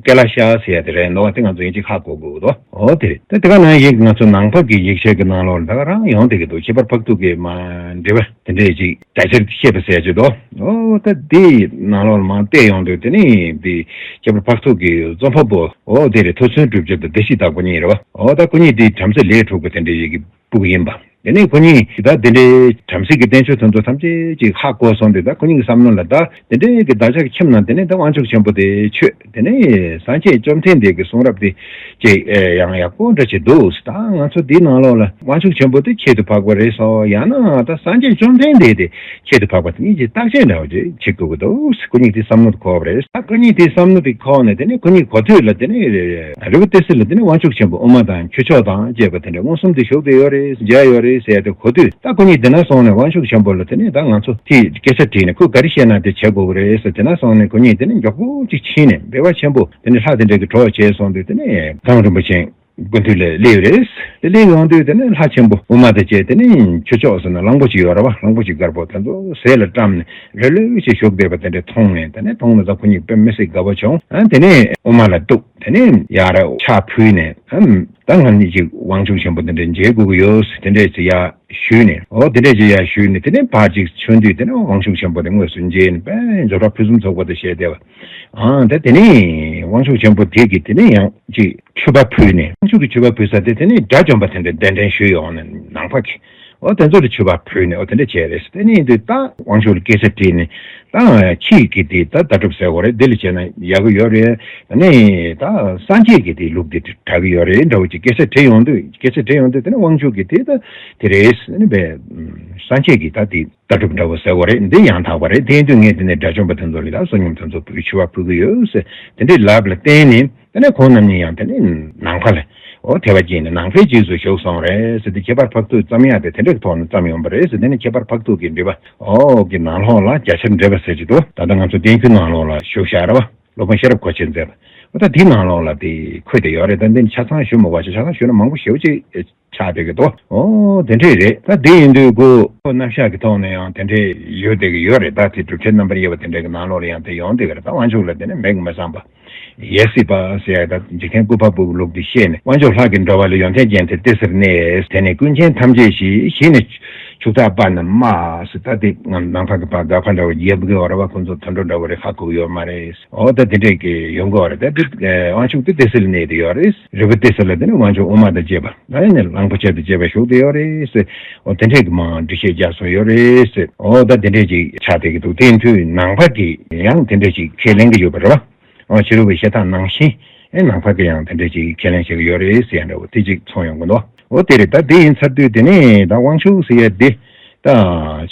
ཀེ་ལ་ཤ་ཟེར་ཡ་དེ་རེད་འདུག་བ། དེ་ང་ཚོ་ཡིན་གཅིག་ཧ་གོ་དགོས་འདུག་འོ་དེ་རེད། ད་དེ་ག་ནང་བཞིན་ང་ཚོ་ནང་པ་གི་ཡིག་ཆ་གི་ནང་ལོགས་ལ་ད་ག་རང་ཡོང་བསྡད་ཀྱི་འདུག་ཁྱད་པར་འཕགས་ཐུག་གི་མ་འབྲེལ་བ། དེ་འདྲས་ཅིག་གྲ་སྒྲིག་བཤད་པ་ཟེར་གྱི་འདུག་འོ་ད་དེའི་ནང་ལོགས་ལ་མར་བལྟས་ཡོང་དུས་དེ་ནི་དེ་ཁྱད་པར་འཕགས་ཚོགས་ཀྱི་རྩོམ་པ་པོ་འོ་དེ་རེད། ཐོས་བརྩོན་གྲུབ་རྒྱལ་དང་བདེ་གཤེགས་དྭགས་པོ་གཉིས་རེད་བ། འོ་ད་ཁོ་གཉིས་དེ་བྲམ་ཟེ་ལས་འཁྲུགས་པ་དེ་འདྲས་ཅིག་གི་སྤུ་གུ་ཡིན་པ། དེ་ནས་ཁོ་གཉིས་ད་དེ་འདྲའི་བྲམ་ཟེ་གི་བསྟན་བཅོས་དེ་ཚོ་ཐམས་ཅད་ཅིག་ཧ་གོ་སོང་དུས་ད་ཁོ་གཉིས་ཀྱི་བསམ་བློ་ལ་ད་དེ་འདྲའི་གི་བདག་ཅག་གི་ཁྱིམ་ནང་དེ་ནས་ད་དབང་ཕྱུག་ཆེན་པོ་དེ་མཆོད། དེ་ནས་སངས་རྒྱས་བཅོམ་ལྡན་འདས་ཀྱི་གསུང་རབ་དེ་ཅིག་ཨེ་ཡང་ཡག་པོ་འདྲ་ཅིག་འདུག་ད་ང་ཚོ་འདི་ནང་ལོགས་ལ་དབང་ཕྱུག་ཆེན་པོ་དེ་ཁྱད་དུ་འཕགས་པ་རེད་སོ། ཡང་ན་ད་སངས་རྒྱས་བཅོམ་ལྡན་འདས་དེ་ཁྱད་དུ་འཕགས་པ་དེ་གཉིས་ཀྱི་བརྟག་དཔྱད་འདྲ་བོ་ཅིག་བྱེད་དགོས་ཀྱི་འདུག་ཁོ་གཉིས་དེ་བསམ་བློ་དེ་འཁོར་བ་རེད། ད་ཁོ་གཉིས་དེ་བསམ་བློ་དེ་འཁོར་ནས་དེ་ནས་ཁོ་གཉིས་གོ་ཐོས་ལ་དེ་ནས་རི་བོ་ཏི་སེ་ལ་དེ་ནས་དབང་ཕྱུག་ཆེན་པོ་ཨུ་མ་དང་ཁྱུ་མཆོག་དང་བཅས་པ་དེ་འདྲ་མངོན་སུམ་དུ་བཞུགས་བསྡད་ཡོད་རེད། མཇལ་ཡོད་རེད། ཟེར་ཡ་དེ་གོ་དུས། ད་ཁོ་གཉིས་དེ་ན་སོང་ནས་དབང་ཕྱུག་ཆེན་པོ་ལ་དེ་ནས་ད་ང་ཚོ་དེ་སྐད་ཆ་དྲིས་ནས་ཁོས་ག་རེ་བཤད་ན་དེ་བྱེད་དགོས་ཀྱི་རེད་ཟེར། དེ་ན་སོང་ནས་ཁོ་གཉིས་དེ་ནས་མགྱོགས་པོ་ཅིག་ཕྱིན་ནས་འབེལ་བ་ཆེན་པོ་དེ་ནས་ལྷ་དེ་འདྲས་ཀྱི་གྲོགས་བྱས་སོང་དུས། དེ་ནས་གངས་རིན་པོ་ཆེ་སྐུ་མདུན་ལ་སླེབས་རེད། དེ་སླེབས་ཡོང་དུས་དེ་ནས་ལྷ་ཆེན་པོ་དབུ་མ་དང་བཅས་དེ་ནས་ཆོས་ཕྱོགས་ཟེར་ན་གླང་པོ་ཆེ་ཡོད་རེད་བ། གླང་པོ་ཆེ་དཀར་པོ་དེ་ཚོ་ཟས་ལ་བཀྲམ་ནས་ལྷོད་ལྷོད་ཅིག་བཞུགས་བསྡད་པ་དེ་འདྲས་མཐོང་ནས། དེ་ནས་མཐོང་ནས་ད་ཁོ་གཉིས་དཔེ་མི་སྲིད་དགའ་པོ་བྱུང་། ཨ་དེ་ནས་དབུ་མ་ལ་གཏུགས། དེ་ནས་ཡར་ཕྱག་ཕུལ་ནས། ཨམ། ད་ང་གཉིས་ཀྱིས་དབང་ཕྱུག་ཆེན་པོ་དེ་འདྲས་མཇལ་དགོས་ཀྱི་ཡོད་ཟེར་དེ་འདྲས་ཅིག་ཡར་ཞུས་ནས། འོ་དེ་འདྲས་ཅིག་ཡར་ཞུས་ནས། དེ་ནས་ཕར་ཅིག་ཐོན་དུས་དེ་ནས་དབང་ཕྱུག་ཆེན་པོ་དེ་དངོས་སུ་མཇལ་ནས་དཔེ་མཛོ་སྒྲ་ཕུན་སུམ་ཚོགས་པ་དེ་བཤད་བསྡད་པ། ཨ་ད་དེ་ནས་དབང་ཕྱུག་ཆེན་པོ་དེ་གིས་དེ་ནས་ཡང་ཅིག་མཆོད་པ་ཕུལ་ནས། དབང་ཕྱུག་གི་མཆོད་པ་ཕུལ་ས་དེ་དེ་ནས་དགྲ་བཅོམ་པ་དེ་འདྲས་གདན་འདྲེན་ཞུས་ཡོང་ནས་ནང་པ་གི། འོ་དེ་ཚོ་ལ་མཆོད་པ་ཕུལ་ནས། འོ་དེ་འདྲ་བྱས་རེད། དེ་ནས་དུས་ད་དབང་ཕྱུག་ལ་སྐད་ཆ་དྲིས་ནས། ད་ཁྱེད་ཀྱིས་དེ་ད་ལྟ་གྲུབ་ཟེར་དགོས་རེད། འདི་ལ་བྱས་ན་ཡག་གི་ཡོད་རེད། ད་ནས་ད་སངས་རྒྱས་ཀྱི་དེ་ལུགས་དེ་དྲག་གི་ཡོད་རེད་འདྲ་བོ་ཅིག་སྐད་ཆ་དྲིས་ཡོང་དུས། སྐད་ཆ་དྲིས་ཡོང་དུས་དེ་ནས་དབང་ཕྱུག་གིས་དེ་ད་དེ་རེད་ཟེར་ནས་བས། སངས་རྒྱས་ཀྱི་ད་དེ་ལྟ་གྲུབ་འདྲ་བོ་ཟེར་དགོས་རེད། འདི་ཡང་དག་པ་རེད། དེ་ཡིན་དུས་ངས་དེ་ནས་དགྲ་བཅོམ་པ་དེ་ཚོ་ལ་ད་བསོད་སྙོམས་དེ་ཚོ་ཕུལ། མཆོད་པ་ཕུལ་གི་ཡོད་ཟེར་དེ་འདྲའི་ལབ་ལ་བརྟེན་ནས། དེ་ནས་ཁོང་རྣམ་གཉིས་ཡང་དེ་ནས་ནང་པ་ལ། འོ་ཐེག་པ་བསྐྱེད་ནས་ནང་པའི་རྗེས་སུ་ཞུགས་སོང་རེད་ཟེར་ཏེ། ཁྱད་པར་འཕགས་ཚོགས་ཙམ་ཡང་དེ་དེ་འདྲའི་ཐོག་ནས་བརྩམས་ཡོང་པ་རེད་ཟེར། དེ་ནས་ཁྱད་པར་འཕགས་ཚོགས་ཀྱི་འགྲེལ་པ། འོ་གི་ནང་ལོགས་ལ་རྒྱ་ཆེར་འགྲེལ་པ་ཟེར་གྱི་འདུག་ད་ལྟ་ང་ཚོ་བསྟན་བཅོས་ནང་ལོགས་ལ་བཞུགས་བཞག་རེད་བ། སློབ་དཔོན་ཤེས་རབ་གོ་ཆེན་མཛད་པ། འོ་ད་དེའི་ནང་ལོགས་ལ་དེ་འཁོད་དེ་ཡོད་རེད། ད་འདི་ནི་ཆ་ཚང་ཞུ་མི་དགོས་ཤིང་། ཆ་ཚང་ཞུས་ན་མང་པོ་ཞེ་པོ་ཅིག་ཆགས་བསྡད་ཀྱི་འདུག་འོ་དེ་འདྲས་རེད། ད་དེ་ཡིན་དུས་ཁོ་རྣམ་གཞག་གི་ཐོག་ནས་ཡང་དེ་འདྲས་ཡོད་བསྡད་ཀྱི་ཡོད་རེད། ད་དེ་གྲུབ་ཆེན་རྣམ་པར་དབྱེ་བ་དེ་འདྲས་ཀྱི་ནང་ལོགས་ལ་ཡང་དེ་ཡོང་བསྡད་ཀྱི་རེད། ད་དབང་ཕྱུག་ལ་དེ་ནས་མེད་མི་བསམ་པ། ཡེ་སྲིད་པ་ཟེར་ཡ་ད་འཇིག་རྟེན་ཀུན་འཕགས་པོའི་ལུགས་འདི་བཤད་ནས། དབང་ཕྱུག་ལྷ་གི་འགྲོ་བ་ལ་ཡོན་ཏན་ཅན་དེ་ཏི་སེར་གནས། དེ་ནས་ཀུན་མཁྱེན་ཐམས་ཅད་ཞི། ཞི་ནས་ཕྱུག་བདག་དཔའ་རྣམས་དམའ་ཟེར། ད་དེ་ནང་པ་གི་ཕར་དགག་པ་འདྲ་བོ་རྒྱབ་གི་ཡོད་རེད་བ། ཁོང་ཚོ་དུད་འགྲོ་འདྲ་བོ་རེད། ཧ་གོ་གི་ཡོད་མ་རེད། འོ་ད་དེ་འདྲས་ཀྱི་ཡོང་གི་ཡོད་རེད། ད་དེ་དབང་ཕྱུག་དེ་ཏི་སེར་ལ་གནས་བསྡད་ཡོད་རེད། རི་བོ་ཏི་སེ་ལ་དེ་ནས་དབང་ཕྱུག་དབུ་མ་དང་བཅས་པ། ད་ཡིན་ནས་གླང་པོ་ཆེ་དང་བཅས་པ་བཞུགས་བསྡད་ཡོད་རེད་ཟེར། འོ་དེ་འདྲས་ཀྱི་མང་འགྲེལ་བཤད་རྒྱག་སོང་ཡོད་རེད་ཟེར། འོ་ད་དེ་འདྲས་ཅིག་ཆགས་བསྡད་ཀྱི་འདུག་དེ་ཡིན་དུས་ནང་པ་གིས་ཡང་དེ་འདྲས་ཅིག་ཁས་ལེན་གྱི་ཡོད་པ་རེད་བ། འོ་ཕྱི་རོལ་པའི་བཤད་སྟངས་ནང་བཞིན། ཨེ་ནང་པ་གི་ཡང་དེ་འདྲ་ཅིག་ཁས་ལེན་བྱེད་ཀྱི་ཡོད་རེད་ཟེར་ཡ་འདྲ་བོ་དེ་ཅིག་མཚོན་ཡོང་གི་འདུག་འོ་དེ་རེད། ད་དེ་ཡིན་ཚར་དུས་དེ་ནས་ད་དབང་ཕྱུག་ཟེར་ཡ་དེ་ད་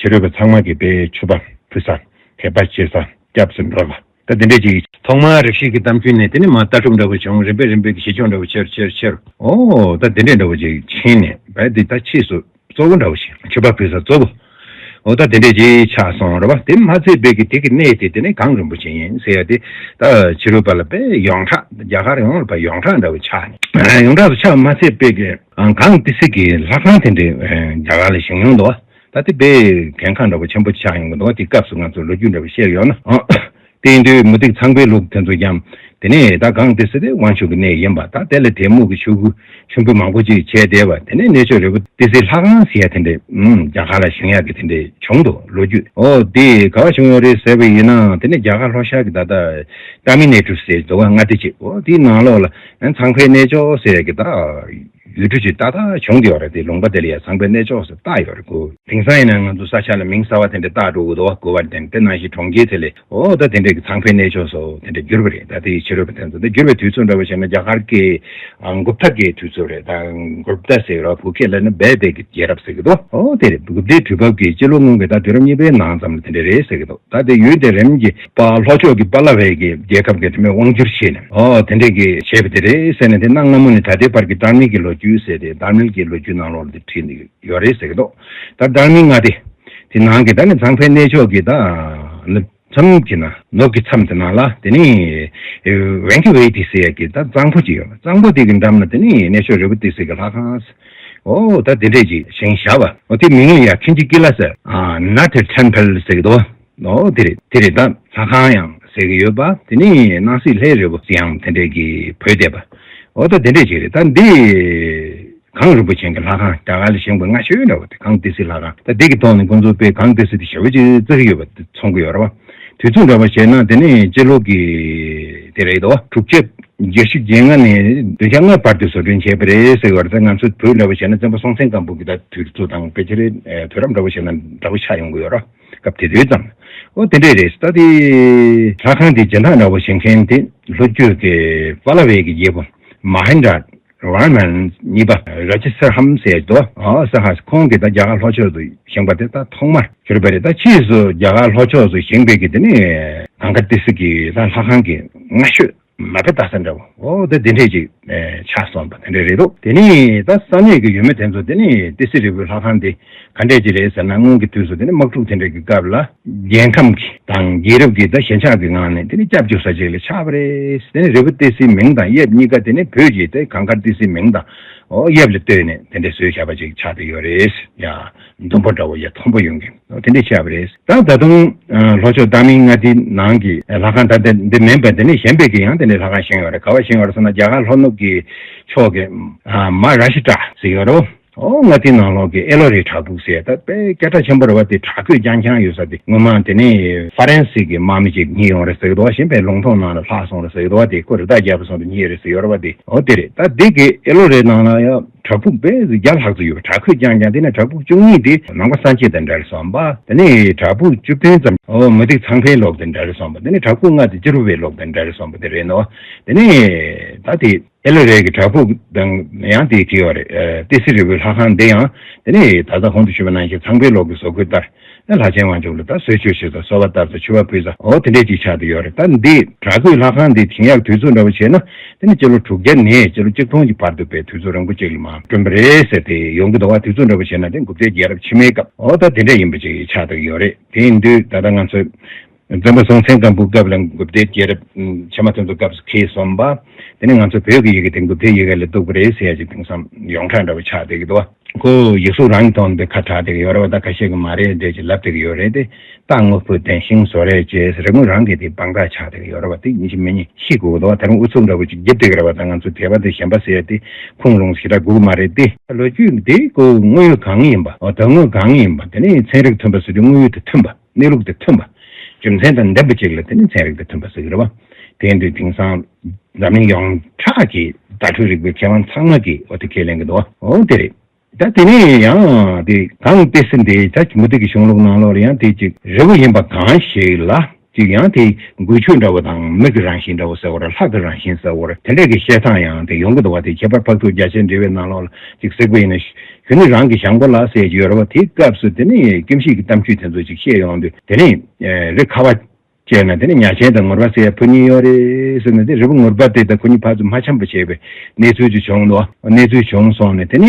ཕྱི་རོལ་པ་ཚང་མ་གིས་དཔེ་མཆོད་པ་ཕུལ་ས། དད་པ་བྱེད་ས། སྐྱབས་སུ་འགྲོ་ལ། ད་དེ་འདྲ་ཅིག་ཐོག་མར་རིགས་ཤེས་ཀྱི་གཏམ་རྒྱུད་ནས་དེ་ནས་མར་ལྟ་གྲུབ་འདྲ་བོ་བྱུང་། རིམ་པས་རིམ་པས་ཀྱི་ཞི་ཆོག་འདྲ་བོ་ཆེར་ཆེར་ཆེར། འོ་ད་དེ་འདྲ་འདྲ་བོ་ཅིག་ཕྱིན་ནས་བས་དེ་ད་ཕྱིས་སུ། གཙོ་བོ་འདྲ་བོ་ཞིག་མཆོད་པ་ཕུལ་ས་གཙོ་བོ། འོ་ད་དེ་འདྲས་ཅིག་ཆགས་སོང་རེད་བ། དེ་མ་ཚད་པའི་གི་དེ་གི་གནས་དེ་དེ་ནས་གངས་རིན་པོ་ཆེ་ཡིན་ཟེར་ཡ་དེ། ད་ཕྱི་རོལ་པ་ལ་དཔེ་ཡོངས་གྲགས། རྒྱ་གར་ཡོངས་ལ་དཔེ་ཡོངས་གྲགས་འདྲ་བོ་ཆགས་ནས། ཡོངས་གྲགས་སུ་ཆགས་མ་ཚད་པའི་གི་གངས་ཏི་སེ་གི་ལྷ་ཁང་དེ་འདྲས་རྒྱ་གར་ལ་བཞེངས་ཡོང་འདུག་བ། ད་དེ་དཔེ་གལ་འགངས་འདྲ་བོ་ཆེན་པོ་ཆགས་ཡོང་གི་འདུག་བ། དེ་སྐབས་སུ་ང་ཚོ་ལོ་རྒྱུས་འདྲ་བོ་བཤད་ཡོང་ན། དེ་ཡིན་དུས་མུ་སྟེགས་ཚངས་པའི་ལུགས་དེ་ཚོ་ཀྱང་དེ་ནས་ད་གངས་ཏི་སེ་དེ་དབང་ཕྱུག་གི་གནས་ཡིན་པ། ད་དེ་ལ་དེ་སྨུག་གི་ཆུ་བོ་ཆེན་པོ་མང་པོ་ཅིག་བྱས་བསྡད་པ། དེ་ནས་གནས་མཆོག་རི་བོ་ཏི་སེ་ལྷ་ཁང་ཟེར་ཡ་དེ་འདྲས། ཨུམ། རྒྱ་གར་ལ་བཞེངས་ཡག་གི་དེ་འདྲས་བྱུང་འདུག་ལོ་རྒྱུས། འོ་དེ་ག་བ་བྱུང་ཡོད་རེད་ཟེར་བ་ཡིན་ན། དེ་ནས་རྒྱ་གར་ལྷོ་ཤར་གྱི་ད་ལྟ་ཏ་མི་ནེ་ཀྲུ་ཟེར་འདུག་བ། མངའ་སྡེ་ཅིག་འོ་དེའི་ནང་ལོགས་ལ་ཚངས་པའི་གནས་མཆོག་ཟེར་ཡ་གི་ད་ཡུལ་གྲུ་ཅིག་ཏག་ཏག་བྱུང་བསྡད་ཡོད་རེད། དེ་ལུང་པ་དེ་ལ་ཡ་ཚངས་པའི་གནས་མཆོག་ཟེར་བཏགས་ཡོད་རེད་གོ། དེང་སང་ཡིན་ན་ང་ཚོ་ས་ཆ་ལ་མིང་གསར་བ་དེ་འདྲ་བཏགས་འགྲོ་གི་འདུག་བ། གོ་བ་དེ་འདྲ། དེ་ནང་བཞིན་གྲོང་ཁྱེར་དེ་ལ། འོ་ད་དེ་འདྲས་ཀྱི་ཚངས་པའི་གནས་མཆོག་སོགས་དེ་འདྲས་བསྒྱུར་བ་རེད། ད་དེ་ཕྱི་རོལ་པ་དེ་ཚོ་དེ་བསྒྱུར་བའི་དུས་ཚོད་འདྲ་བོ་བྱས་ན་རྒྱ་གར་གྱི་ཨ་གུབ་ཐ་གི་དུས་ཚོད་རེད། ད་གུབ་ཐ་ཟེར་རོ། བོད་སྐད་ལ་ནི་བལ་བལ་གྱི་རྒྱལ་རབས་ཟེར་གྱི་འདུག་འོ་དེ་རེད། གུབ་ཐའི་དུས་བབ་ཀྱི་སྤྱི་ལོ་སྔོན་གྱི་ད་དུས་རབས་གཉིས་པའི་ནང་ཙམ་ལ་དེ་འདྲས་རེད་ཟེར་གྱི་འདུག་ད་དེ་ཡུལ་དེ་རིམ་གྱིས་པ་ལྷོ་ཕྱོགས་ཀྱི་པ་ལ་བའི་གི་རྒྱལ་ཁབ་ཀྱི་དེ་མོས་དབང་བསྒྱུར་བྱས་ནས། འོ་དེ་འདྲས་ཀྱི་བྱས་པ་དེ་རེད་ཟེར་ནས། དེ་གནའ་སྔ་མོ་ནས་ད་ལྟའི་བར་གྱི་དར་མིལ་གྱི་ལོ་རྒྱུས་ཟེར་ཏེ། དར་མིལ་གྱི་ལོ་རྒྱུས་ནང་ལོགས་ལ་དེ་བྲིས་ནས་ཡོད་རེད་ཟེར་གྱི་འདུག་ད་དར་མིལ་མངའ་སྡེ་དེ་ནང་གི་ད་ནི་ཚངས་པའི་གནས་མཆོག་གི་ད་ནི། མཚམས་ཀྱི་ནང་། ནུབ་ཀྱི་མཚམས་དེ་ནང་ལ་དེ་ནི་ཝེང་ཀི་ཝེ་ཏི་ཟེར་ཡ་གི་ད་གཙང་པོ་ཅིག་ཡོད། གཙང་པོ་དེ་གི་འགྲམ་ན་དེ་ནི་གནས་མཆོག་རི་བོ་ཏི་སེ་གི་ལྷ་ཁང་། འོ་ད་དེ་འདྲས་ཅིག་བཞེངས་བཞག་པ། འོ་དེ་མིང་ལ་ཡ་ཁིན་ཅི་ཀི་ལ་ཟེར། ཨ་ནཱ་ཐ་ཊེམ་པལ་ཟེར་གི་འདུག་འོ་དེ་རེད། དེ་རེད། ད་ལྷ་ཁང་ཡང་ཟེར་གི་ཡོད་པ། དེ་ནི་སྣང་སྲིད་ལྷའི་རི་བོ་ཟེར་ཡང་དེ་འདྲས་ཀྱི་བོད་བསྡད་པ། འོ་ད་དེ་འདྲས་ཅིག་རེད། ད་འདི། གངས་རིན་པོ་ཆེ་གི་ལྷ་ཁང་རྒྱ་གར་ལ་བཞེངས་པ་སྔ་ཤོས་འདྲ་བོ་དེ་གངས་ཏི་སེ་ལྷ་ཁང་། ད་འདི་གི་ཐོག་ནས་ཁོང་ཚོ་དཔེ་གངས་ཏི་སེ་དེ་ཞེ་པོ་ཅིག་བརྩི་གི་ཡོད་པ་དེ་མཚོན་གི་ཡོད་རེད་བ། དུས་ཚོད་འདྲ་བོ་བྱས་ན་དེ་ནས་སྤྱི་ལོ་གི་དེ་རེད་དོ། དྲུག་ཅུ་བརྒྱད་ཅུ་གྱ་ལྔ་ནས་བདུན་ཅུ་ལྔ་བར་དུ་བཟོ་སྐྲུན་བྱས་པ་རེད་ཟེར་གི་ཡོད་རེད། ད་ང་ཚོ་བོད་འདྲ་བོ་བྱས་ན་བཙན་པོ་སྲོང་བཙན་སྒམ་པོ་གི་ད་དུས་ཚོད་དང་ཕལ་ཆེར་དུས་རབས་འདྲ་བོ་བྱས་ན་འདྲ་བོ་ཆགས་ཡོང་གི་ཡོད་རེད། སྐབས་དེ་དུས་ཙམ། འོ་དེ་འདྲས་རེད། ད་དེ་ལྷ་ཁང་དེ་སྦྱིན་བདག་འདྲ་བོ་བྱེད་མཁན་དེ་ལྷོ་རྒྱུད་ཀྱི་པཱ་ལ་བའི་གི་རྒྱལ་པོ་མ་ཧན་དྲ་ཝར་མན་གཉིས་པ་ར་ཇི་སི་ཧམ་ཟེར་དོ། ཨ་ས་ཧ་ཁོང་གིས་ད་རྒྱ་གར་ལྷོ་ཕྱོགས་སུ་བཞེངས་པ་དེ་ད་ཐོག་མར་གྱུར་པ་རེད། ད་ཕྱིས་སུ་རྒྱ་གར་ལྷོ་ཕྱོགས་སུ་བཞེངས་པའི་གི་དེ་ནི་གངས་དཀར་ཏི་སེ་གི་ད་ལྷ་ཁང་གི་སྔ་ཤོས་ མ་དཔེ་ལྟ་ས་འདྲ་བོ། འོ་ད་དེ་འདྲས་ཅིག་ཨེ་ཆགས་སོང་བ་དེ་འདྲས་རེད་འདུག་དེ་ནས་ད་ས་གནས་ཀྱི་ཡུལ་མི་དེ་ཚོ་དེ་ནས་ཏི་སེ་རི་བོའི་ལྷ་ཁང་དེ་ག་འདྲས་ཅིག་རེད་ཟེར་ན། སྔོན་གྱི་དུས་སུ་དེ་ནས་དམག་འཁྲུག་དེ་འདྲས་ཀྱི་སྐབས་ལ་རྒྱལ་ཁམས་ཀྱི་དང་རྒྱལ་རབས་ཀྱི་ད་ཞེན་ཆགས་ཀྱི་ངང་ནས་དེ་ནས་སྐྱབས་བཅོལ་ས་ཅིག་ལ་ཆགས་པ་རེད། དེ་ནས་རི་བོ་ཏི་སེའི་མིང་དང་གཡས་གཉིས་ཀ་དེ་ནས་བོད་ཀྱི་དེ་གངས་དཀར་ཏི་སེའི་མིང་དང་འོ་གཡས་ལ་ལྟོས་ནས་དེ་འདྲས་བཟོས་བཞག་པ་ཅིག་ཆགས་བསྡད་ཡོད་རེད། ཡ། མཐོན་པོ་འདྲ་བོ་ཡ་མཐོན་པོ་ཡོང་གི། དེ་འདྲས་ཆགས་པ་རེད། ད་ད་དུང་ལྷོ་ཕྱོགས་ཏཱ་མིང་མངའ་སྡེའི་ནང་གི་ལྷ་ཁང་ད་ལྟ་འདི་མིན་པ་དེ་ནས་གཞན་པའི་གི་ཡང་དེ་འདྲས་ལྷ་ཁང་བཞེངས་ཡོད་རེད། ག་བ་བཞེངས་ཡོད་རེད་ཟེར་ན། རྒྱ་གར་ལྷོ་ནུབ་ཀྱི་ཕྱོགས་ཀྱི་མ་ར་ཤི་ཏྲ་ཟེར་ཡོད་རེད། ཨོ་མངའ་སྡེའི་ནང་ལོགས་ཀྱི་ཨེ་ལོ་རའི་བྲག་ཕུག་ཟེར་ད་དཔེ་སྐད་གྲགས་ཆེན་པོ་རེད་བ། དེ་བྲག་བརྐོས་རྐྱང་རྐྱང་ཡོད་ས་དེ། སྔོན་མ་དེ་ནས་ཧྥ་རན་སི་གི་དམག་མི་ཅིག་རྙེད་ཡོང་རེད་ཟེར་གི་འདུག་བ། གཞན་པའི་ལུང་སྟོང་ནང་ལ་ལྷག་སོང་རེད་ཟེར་གི་འདུག་བ། དེ་ཁོ་རི་དྭགས་རྒྱབ་སོང་དུ་རྙེད་རེད་ཟེར་ཡོད་རེད་བ། དེ་ཨོ་དེ་རེད། ད་དེ་གི་ཨེ་ལོ་རའི་ནང་ལ་ཡང་བྲག་ཕུག་དཔེ་བརྒྱ་ལྷག་ཙམ་ཡོད་པ། བྲག་བརྐོས་རྐྱང་རྐྱང་། དེ་ནས་བྲག་ཕུག་བཅུ་གཉིས་དེ་ནང་པ་སངས་རྒྱས་དང་འབྲེལ་སོང་བ། དེ་ནས་བྲག་ཕུག་བཅུ་བདུན་ཙམ་ཨོ་མུ་སྟེགས་ཚངས་པའི་ལུགས་དང་འབྲེལ་སོང་བ། དེ་ནས་བྲག་ཕུག་ལྔ་དེ་ཅི་རུ་པའི་ལུགས་དང་འབྲེལ་སོང་བ་དེ་རེད་ནོ། དེ་ནས་ད་དེ་ཨེ་ལོ་རའི་གི་བྲག་ཕུག་དང་ཡང་དེ་གི་ཡོད་རེད། ཨ་ཏི་སེ་རི་བོའི་ལྷ་ཁང་དེ་ཡང་དེ་ནས་ད་ལྟ་གོང་དུ་ཞུས་པ་ནང་བཞིན་ཚངས་པའི་ལུགས་ཀྱི་བཟོ་བཀོད་ལྟར་ལྷ་ཆེན་དབང་ཕྱུག་ལ་ད་གསོལ་མཆོད་བྱེད་ས། གསོལ་བ་བཏབ་ས། མཆོད་པ་ཕུལ་ས། འོ་དེ་འདྲས་ཅིག་ཆགས་བསྡད་ཡོད་རེད། ད་འདི་བྲག་བརྐོས་ལྷ་ཁང་འདི་བྱིན་ཡག་དུས་ཚོད་འདྲ་བོ་བྱས་ན་དེ་ནི་སྤྱི་ལོ་དྲུག་བརྒྱ་ནས་སྤྱི་ལོ་གཅིག་སྟོང་གི་བར་དུ་བའི་དུས་ཚོད་རིང་པོ་ཅིག་ལ་མར་བསྐྲུན་པ་རེད་ཟེར་ཏེ་ཡོང་གི་འདུག་བ། དུས་ཚོད་འདྲ་བོ་བྱས་ན་དེ་འགུག་བདེ་རྒྱལ་རབས་ཕྱི་མའི་སྐབས་འོ་ད་དེ་འདྲས་ཡིན་པ་ཅིག་ཆགས་བསྡད་ཡོད་རེད། དེ་ཡིན་དུས་ད་ལྟ་ང་ཚོས་འཛམ་བུ་སྲོང་བཙན་སྒམ་པོའི་སྐབས་ལ་འགུག་བདེ་རྒྱལ་རབས་ཕྱི་མ་དེ་ཚོ་སྐབས་སུ་འཁེལ་སོང་བ། དེ་ནི་ང་ཚོ་བོད་ཀྱི་ཡི་གེ་དེ་འགུག་བདེ་ཡི་གེ་ལ་གཏུགས་པ་རེད་ཟེར་ཡ་ཅིག་དེང་སང་ཡོངས་གྲགས་འདྲ་བོ་ཆགས་བསྡད་ཀྱི་འདུག་བ། ཁོ་ཡིག་གཟུགས་རང་གི་ཐོག་ནས་ཁ་གྲག་བསྡད་ཀྱི་ཡོད་རེད་བ། ད་ཁ་ཤས་ཀྱིས་མ་རེད་འདྲ་ཅིག་ལབ་བསྡད་ཀྱི་ཡོད་རེད་དེ། རྟགས་དངོས་པོ་ལྡན་ཞིང་བཟོ་རེས་བྱས་རི་མོ་རང་གི་དེ་དཔང་རྟགས་ཆགས་བསྡད་ཀྱི་ཡོད་རེད་བ། དེ་ཡིན་གཅིག་མིན་གཉིས་ཤེས་དགོས་ཀྱི་འདུག་བ། ད་རུང་ཨུ་ཚུགས་འདྲ་བོ་ཅིག་རྒྱབ་བསྡད་ཀྱི་རེད་བ། ད་ང་ཚོ་དད་པ་དེ་ཞེན་པ་ཟེར་ཡ་དེ་ཁུངས་ལུང་ཞེ་དྲག་དགོས་ཀྱི་མ་རེད་དེ། ལོ་རྒྱུས་དེ་ཁོ་དངོས་ཡོད་གང་ཡིན་པ། འོ་དོན་དངོས་གང་ཡིན་པ། དེ་ནས་ཚན་རིག་མཐུན་པ་ཟེར་དུས་དངོས་ཡོད་དེ་མཐུན་པ། གནས་ལུགས་དེ་མཐུན་པ། རྒྱུ་མཚན་དང་ལྡན་པ་ཅིག་ལ་དེ་ནི་ཚན་རིག་དང་མཐུན་པ་ཟེར་གྱི་རེད་བ། དེ་ཡིན་དུས་དེང་སང་འཛམ་གླིང་ཡོངས་གྲགས་ཀྱི་བརྡ་སྤྲོད་རིག་པའི་མཁས་དབང་ཚང་མ་གིས་འོ་དེ་ཁས་ལེན་གྱི་འདུག་བ། འོ་དེ་རེད། ད་དེ་ནས་ཡང་དེ་གངས་ཏི་སེ་འདི་ད་མུ་སྟེགས་ཀྱི་གཞུང་ལུགས་ནང་ལོགས་ལ་ཡང་དེ་ཅིག་རི་བོ་ཡིན་པ་གང་ཞིག་ལ་ཅིག་ཡང་དེ་འགུལ་སྐྱོད་འདྲ་བོ་དང་མིག་གི་རང་བཞིན་འདྲ་བོ་ཟེར་བ་རེད། ལྷ་གི་རང་བཞིན་ཟེར་བ་རེད། དེ་འདྲས་ཀྱི་བཤད་སྟངས་ཡང་དེ་ཡོང་གི་འདུག་བ། དེ་ཁྱད་པར་འཕགས་ཚོགས་རྒྱ་ཆེར་འགྲེལ་བའི་ནང་ལོགས་ལ་ཅིག་གཟིགས་པ་ཡིན་ན། གཞོན་ནུ་རང་གི་ཞང་པོ་ལ་ཟེར་གྱི་ཡོད་རེད་བ། དེའི་སྐབས་སུ་དེ་ནས་ཀུན་གཞི་གི་གཏམ་རྒྱུད་དེ་ཚོ་ཅིག་བཤད་ཡོང་དུས་དེ་ནས་རི་ཁ་བ་བཅད་ན་དེ་ནས་ཉ་ཆེན་དང་ངོར་པ་ཟེར་ཡ་བུ་གཉིས་ཡོད་རེད་ཟེར་ནས། དེ་རི་བོ་ངོར་པ་དེ་དང་ཁོ་གཉིས་ཕར་ཚུར་མ་འཆམ་པ་བྱས་པའི་གནས་ཚུལ་ཅིག་བྱུང་འདུག་གནས་ཚུལ་བྱུང་སོང་ནས་དེ་ནས་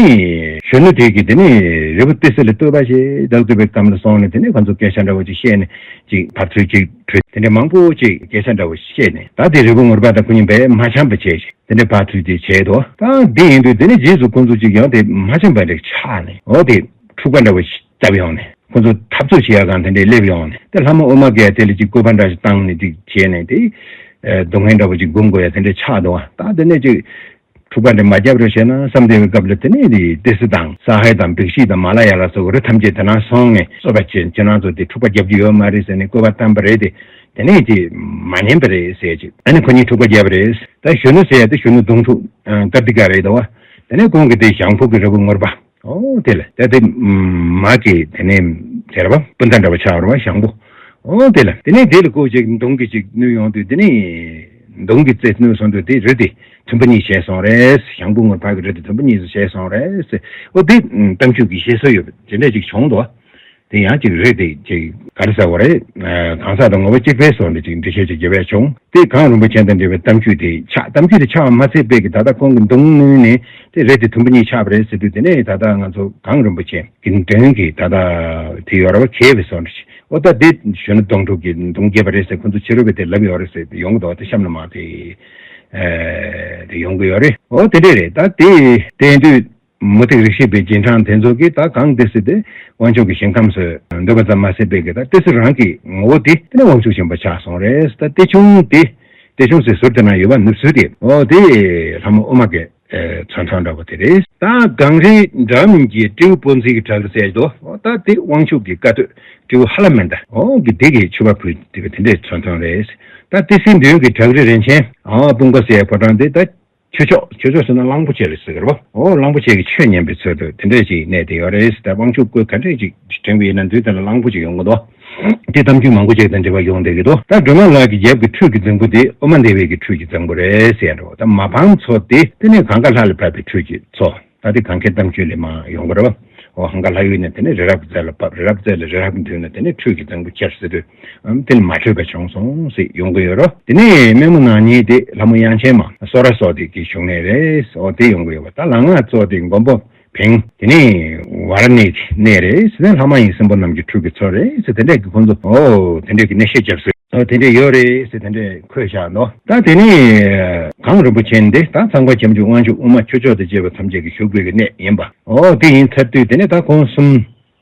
གཞོན་ནུ་དེ་གིས་དེ་ནས་རི་བོ་ཏི་སེ་ལ་བསྟོད་པ་བྱས། བདག་བསྟོད་པའི་སྐབས་ལ་སོང་ནས་དེ་ནས་ཁོ་ཚོ་སྐད་ཆ་འདྲ་བོ་ཅིག་བཤད་ནས་ཅིག་ཕར་ཚུར་ཅིག་གྲོས་དེ་འདྲ་མང་པོ་ཅིག་སྐད་ཆ་འདྲ་བོ་བཤད་ནས། ད་དེ་རི་བོ་ངོར་པ་དང་ཁོ་གཉིས་དཔེ་མ་འཆམ་པ་བྱས་ཤིང་དེ་འདྲ་ཕར་ཚུར་དེ་བྱས་འདུག་ད་དེ་ཡིན་དུས་དེ་ནས་རྗེས་སུ་ཁོ་ཚོ་ཅིག་ཡང་དེ་མ་འཆམ་པ་འདྲ་ཆགས་ནས། འོ་དེ་འཁྲུག་པ་འདྲ་བོ་བརྒྱབ་ཡོང་ནས། ཁོ་ཚོ་འཐབ་རྩོད་བྱེད་ཡག་སྒང་དེ་འདྲས་སླེབས་ཡོང་ནས། དེ་ལྷ་མོ་ཨོ་མ་གས་དེ་ལ་ཅིག་བཀོད་པ་འདྲ་ཞིག་བཏང་ནས་ཅིག་བྱས་ནས་དེ་སྡུག་བསྔལ་འདྲ་བོ་ཅིག་འབུང་དགོས་ཡ་དེ་འདྲས་ཆགས་འདུག་ད་དེ་ནས་ཅིག་འཁྲུག་པ་འདྲ་མ་བརྒྱབ་རོགས་བྱས་ན་བསམ་བསྡད་པའི་སྐབས་ལ་དེ་ནས་དེ་ཏི་སེ་དང་ས་ཧའི་དང་བིག་ཤི་དང་མ་ལ་ཡ་ལ་སོགས་རི་ཐམས་ཅད་དེ་ན་སོང་ནས་གསོད་པ་བྱས། ཁྱེད་རང་ཚོ་དེ་འཁྲུག་པ་རྒྱབ་རྒྱུ་ཡོད་མ་རེད་ཟེར་ནས་བཀོད་པ་བཏང་པ་རེད་དེ། དེ་ནས་དེ་མ་ཉན་པ་རེད་ཟེར་ཅིག་ཨ་ནི་ཁོ་གཉིས་འཁྲུག་པ་བརྒྱབ་པ་རེད། ད་གཞོན་ནུ་ཟེར་ཡ་དེ་གཞོན་ནུ་གདོང་དྲུག་ཀར་ཏི་ཀ་རེད་དོ། དེ་ནས་ཁོང་གི་དེ་ཞང་ཕོ་གི་རི་བོ་ངོར་པ། ཨོ་དེ་ལ་ད་དེ་མ་གི་དེ་ནས་དེ་ར་བ་སྤུན་ཟླ་འདྲ་བ་ཆགས་ར་བ་ཞང་པོ། ཨོ་དེ་ལ་དེ་ནས་དེ་ལ་ཁོ་ཅིག་མདུང་གི་ཅིག་བསྣུན་ཡོང་དུས་དེ་ནས་མདུང་གི་རྩེ་བསྣུན་སོང་དུས་དེ་རི་དེ་མཐུན་པ་གཉིས་བྱས་སོང་རེད། ཞང་པོ་ངོར་པ་གི་རི་དེ་མཐུན་པ་གཉིས་སུ་བྱས་སོང་རེད། ཨོ་དེ་གཏམ་རྒྱུད་ཀྱི་བཤད་སྲོལ་ཡོད་པ་དེ་འདྲ་ཅིག་བྱུང་འདུག་དེ་ཡང་ཅིག་རེད་དེ་ཅིག་ག་རེ་ཟེར་བ་རེད། གང་ཟག་དང་ངོ་བོ་གཅིག་པའི་སོགས་ནས་ཅིག་འགྲེལ་བཤད་ཅིག་རྒྱབ་ཡ་བྱུང་། དེ་གངས་རིན་པོ་ཆེ་དང་འབྲེལ་བའི་གཏམ་རྒྱུད་དེ་ཆགས། གཏམ་རྒྱུད་དེ་ཆགས་པ་མ་ཚད་པའི་གི་ད་ལྟ་ཁོང་གི་མདུང་བསྣུན་ནས་དེ་རེད་དེ་མཐུན་པ་གཉིས་ཆགས་པ་རེད་ཟེར་དུས་དེ་ནས་ད་ལྟ་ང་ཚོ་གངས་རིན་པོ་ཆེ་གི་མདུན་གྱི་ད་ལྟ་དེ་ཡོད་ར་བ་གས་པའི་སོགས་ནས་ཨོ་ད་དེ་གཞོན་ནུ་གདོང་དྲུག་གི་མདུང་རྒྱས་པ་རེད་ཟེར་ཁོང་ཚོ་ཕྱི་རོལ་པས་དེ་ལབ་ཡོད་རེད་ཟེར་ཡོང་གི་འདུག་དེ་གཤམ་ལ་མ་དེ་དེ་ཡོང་གི་ཡོད་རེད། ཨོ་དེ་འདྲས་རེད། ད་དེ་དེ་དུས་མུ་སྟེགས་རིག་བྱེད་པའི་རྗེས་འབྲང་དེ་ཚོ་གིས་ད་གངས་ཏི་སེ་དེ་དབང་ཕྱུག་གི་ཞིང་ཁམས་སུ་འདོད་པ་ཙམ་མ་ཟད་པའི་གི་ད་ཏི་སེ་རང་གི་ངོ་བོ་དེ་དེ་ནས་དབང་ཕྱུག་ཆེན་པོ་ཆགས་སོང་རེད། ད་གཏེར་ཆུང་དེ་གཏེར་ཆུང་ཟེར་ཟུར་དེ་ན་ཡོད་པ་ནུབ་ཟུར་དེ་ཨོ་དེ་ལྷ་མོ་ཨོ་མ་གི་མཚོན་ཐོག་འདྲ་པོ་དེ་རེད། ད་གངས་རིའི་འདྲ་མིན་གྱི་སྤྲེའུ་སྤོ་འཛིན་གྱི་བྲག་རི་ཟེར་དོ། ཨོ་ད་དེ་དབང་ཕྱུག་གི་བཀའ་སྡོད་སྤྲེའུ་ཧ་ལམ་མན་ད་ཨོ་གི་དེ་གི་མཆོད་པ་ཕུལ་དེ་གི་དེ་འདྲའི་མཚོན་ཐོག་རེད། ད་ཏི་སེ་མདུན་གྱི་བྲག་རི་རིན་ཆེན་ཨོ་སྤུངས་པ་ཟེར་ཕོ་བྲང་དེ་ད། ཆོས་ཕྱོགས་ཆོས་ཕྱོགས་ཟེར་ན་གླང་པོ་ཆེ་རེད་ཟེར་གི་རེད་བ། ཨོ་གླང་པོ་ཆེ་གི་ཆོས་ཉན་པའི་ཚུལ་དུ་དེ་འདྲས་ཅིག་གནས་བསྡད་ཡོད་རེད། ད་དབང་ཕྱུག་བཀོད་ག་འདྲས་ཅིག་དྲན་གི་ཡིན་ན་མདུན་དེ་ལ་གླང་པོ་ཆེ་ཡོང་གི་འདུག་དེ་གཏམ་རྒྱུད་མང་པོ་ཅིག་དང་འབྲེལ་བ་ཡོང་བསྡད་ཀྱི་འདུག་ད་སྒྲོལ་མ་ལགས་ཀྱི་རྒྱབ་ཀྱི་ཁྲུས་ཀྱི་རྫིང་བུ་དེ་ཨོ་མ་དེ་བའི་གི་ཁྲུས་ཀྱི་རྫིང་བུ་རེད་ཟེར་ཡ་འདྲ་བོ། ད་མ་ཕམ་མཚོ་དེ་དེ་ནས་གངས་དཀར་ལྷ་ལས་ཕབ་པའི་ཁྲུས་ཀྱི་མཚོ། ད་དེ་གངས་སྐྱེས་གཏམ་རྒྱུད་ལས་མར་ཡོང་གི་རེད་བ། ཨོ་ཧང་ག་ལྷ་ཡུལ་ནས་དེ་ནས་རི་རབ་རྩེ་ལ་བབས། རི་རབ་རྩེ་ལ་རི་རབ་མཐུད་ནས་དེ་ནས་ཁྲུས་ཀྱི་རྫིང་བུ་ཁྱེར་ཟེར་དུས། ཨམ་དེ་ནི་མ་འཕྲོད་པ་བྱུང་སོང་ཟེར་ཡོང་གི་ཡོད་རོ། དེ་ནས་སྨན་མོ་ནག་ཉེས་དེ་ལྷ་མོ་དབྱངས་ཅན་མ་སོ་ར་སོགས་དེ་གི་བཞུགས་གནས་རེད། ཨོ་དེ་ཡོང་གི་ཡོད་པ། ད་ལ་ང་གཙོ་དེ་མགོན་པོ་བེང་། དེ་ནས་ཝཱ་ར་ཎི་གི་གནས་རེད་ཟེར་ནས། ལྷ་མ་ཡིན་སྲིན་པོ་རྣམས་ཀྱི་ཁྲུས་ཀྱི་མཚོ་རེད་ཟེར། དེ་འདྲས་ཀྱི་ཁོང་ཚོ་ཨོ་དེ་འདྲས་ཀྱི་གནས་བཤད་རྒྱབ་སྲོལ་ཨོ་དེ་འདྲས་ཡོད་རེད་ཟེར། དེ་འདྲས་འཁོད་བཞག་འདུག་ད་དེ་ནས་གངས་རིན་པོ་ཆེ་འདི་ད་ཚངས་པ་སྐྱབས་འཇུག་དབང་ཕྱུག་ཨུ་མ་ཁྱུ་མཆོག་དང་བཅས་པ་ཐམས་ཅད་ཀྱི་བཞུགས་པའི་གི་གནས་ཡིན་པ། ཨོ་དེ་ཡིན་ཚར་དུས་དེ་ནས་ད་ཁོང་གསུམ་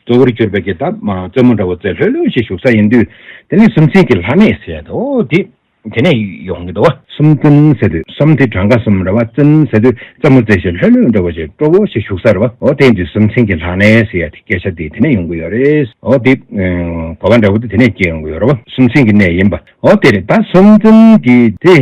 གཙོ་བོར་གྱུར་པའི་གི་ད་མ་རྩེ་མོ་འདྲ་བོ་རྩེ་ལྷོད་ལྷོད་ཞིག་བཞུགས་ས་ཡིན་དུས། དེ་ནས་གསུམ་ཚན་གྱི་ལྷ་གནས་ཟེར་ཡ་དེ་ཨོ་དེ་དེ་ནས་ཡོང་གི་འདུག་བ། གསུམ་ཚན་ཟེར་དུས་གསུམ་དེ་གྲངས་ཀ་གསུམ་རེད་བ། ཚན་ཟེར་དུས་རྩེ་མོ་རྩེ་ཞིག་ལྷོད་ལྷོད་འདྲ་བོ་ཞིག་སྤྲོ་བོ་ཞིག་བཞུགས་ས་རེད་བ། ཨོ་དེ་ཡིན་དུས་གསུམ་ཚན་གྱི་ལྷ་གནས་ཟེར་ཡ་དེ་སྐད་ཆ་དེ་དེ་ནས་ཡོང་གི་ཡོད་རེད། ཨོ་དེ་གོ་བ་འདྲ་བོ་དེ་དེ་ནས་སྐྱེ་ཡོང་གི་ཡོད་རེད་བ། གསུམ་ཚན་གྱི་གནས་ཡིན་པ། ཨོ་དེ་རེད། ད་གསུམ་ཚན་གྱི་དེ།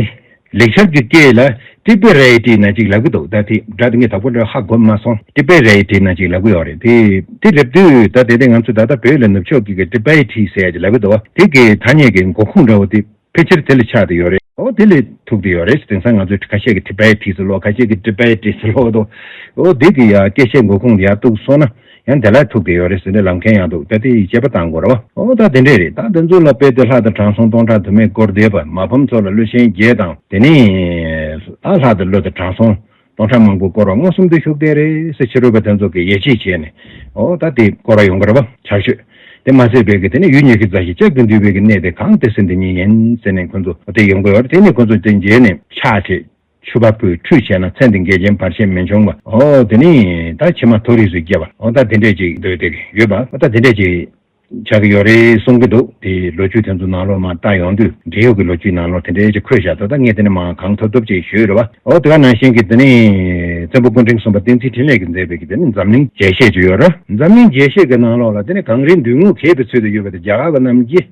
ལེགས་སྦྱར་གྱི་སྐད་ལ་ཏི་པེ་ར་ཡི་ཏི་ན་ཅིག་ལབ་ཀྱི་འདུག་ད་དེ་སྒྲ་དེ་ངས་དང་པོ་འདྲ་ཧ་གོ་མ་སོང་། ཏི་པེ་ར་ཡི་ཏི་ན་ཅིག་ལབ་ཀྱི་ཡོད་རེད། དེ་དེ་ལབ་དུས་ད་དེ་དེ་ང་ཚོ་ད་ལྟ་བོད་ལ་ནུབ་ཕྱོགས་ཀྱི་གི་ཏི་པེ་ཏི་ཟེར་ཡ་ཅིག་ལབ་ཀྱི་འདུག་དེ་གི་ཐ་སྙད་ཀྱི་འགོ་ཁུངས་འདྲ་བོ་དེ་ཕལ་ཆེར་དེ་ལ་ཆགས་བསྡད་ཡོད་རེད། ཨོ་དེ་ལས་ཐུག་བསྡད་ཡོད་རེད། དེང་སང་ང་ཚོས་ཁ་ཤས་ཀྱི་ཏི་པེ་ཏི་ཟེར་ལོ། ཁ་ཤས་ཀྱི་ཏི་པེ་ཏི་ཟེར་ལོ་འདུག་ཨོ་དེ་གི་ཡ་སྐད་ཆའི་འགོ་ཁུངས་དེ་ཡར་གཏུགས་སོང་ན། ཡང་དེ་ལ་ཐུག་གི་ཡོད་རེད་ཟེར་ནས་ལབ་མཁན་ཡང་འདུག་ད་དེ་ཡི་དཔྱད་པ་བཏང་དགོས་རེད་བ། ཨོ་ད་དེ་འདྲས་རེད། ད་དེ་ཚོ་ལ་དཔེ་དེ་ལྷ་དང་དྲང་སྲོང་སྟོང་ཕྲག་དུ་མས་བསྐོར་བསྡད་པ། མ་ཕམ་ཚོ་ལ་ཀླུ་ཆེན་བརྒྱད་དང་། དེ་ནས་ད་ལྷ་དང་ཀླུ་དང་དྲང་སྲོང་སྟོང་ཕྲག་མང་པོ་བསྐོར་བ་མངོན་སུམ་དུ་བཞུགས་བསྡད་རེད་ཟེར། ཕྱི་རོལ་པ་དེ་ཚོ་གིས་ཡིད་ཆེས་བྱས་ནས་ཨོ་ད་དེ་བསྐོར་བ་ཡོང་གི་རེད་བ། ཕྱག་མཆོད་དེ་མ་ཟད་པའི་གི་དེ་ནས་ཡུལ་ཉི་ཤུ་རྩ་བཞི་ལྕགས་ཀྱུ་འདུས་པའི་གི་གནས་དེ་གངས་ཏི་སེ་འདི་ཉིད་ཡིན་ཟེར་ནས་ཁོ་ཚོ་དེ་ཡོང་གི་ཡོད་རེད། དེ་ནས་ཁོ་ཚོ་དེ་མཇལ་ནས་ཕྱག་བྱས། ཆུ་བ་ཕུལ། ཁྲུས་བྱས་ན་ཚེ་འདི་འགལ་རྐྱེན་བར་ཆད་མི་འབྱུང་བ། ཨོ་དེ་ནི་ད་ཕྱི་མ་མཐོ་རིས་སུ་སྐྱེ་བ། ཨོ་ད་དེ་འདྲས་ཅིག་འདོད་དེ་ཡོད་པ། ཨོ་ད་དེ་འདྲས་ཅིག་ཆགས་ཀྱི་ཡོད་རེད་གསུང་གི་འདུག་དེ་ལོ་རྒྱུས་དེ་ཚོ་ནང་ལོགས་མར་བལྟ་ཡོང་དུས་འབྲེལ་ཡོད་ཀྱི་ལོ་རྒྱུས་ནང་ལོགས་དེ་འདྲས་ཅིག་འཁོད་བཞག་ད་ལྟ་ངས་དེ་ནས་མར་གང་ཐུབ་ཐུབ་ཅིག་ཞུས་རེད་བ། ཨོ་དེ་ག་ནང་བཞིན་གྱི་དེ་ནི་བཙན་པོ་སྐུ་ཕྲེང་གསུམ་པ་བསྟན་འཛིན་འཕྲིན་ལས་ཀྱིས་མཛད་པའི་གི་དེ་ནི་འཛམ་གླིང་རྒྱས་བཤད་ཅིག་ཡོད་རེད། འཛམ་གླིང་རྒྱས་བཤད་ཀྱི་ནང་ལོགས་ལ་དེ་ནི་གངས་རིའི་མདུང་ངོས་གས་པའི་ཚུལ་དུ་ཡོད་པ་དེ་རྒྱ་གར་བ་རྣམས་ཀྱིས།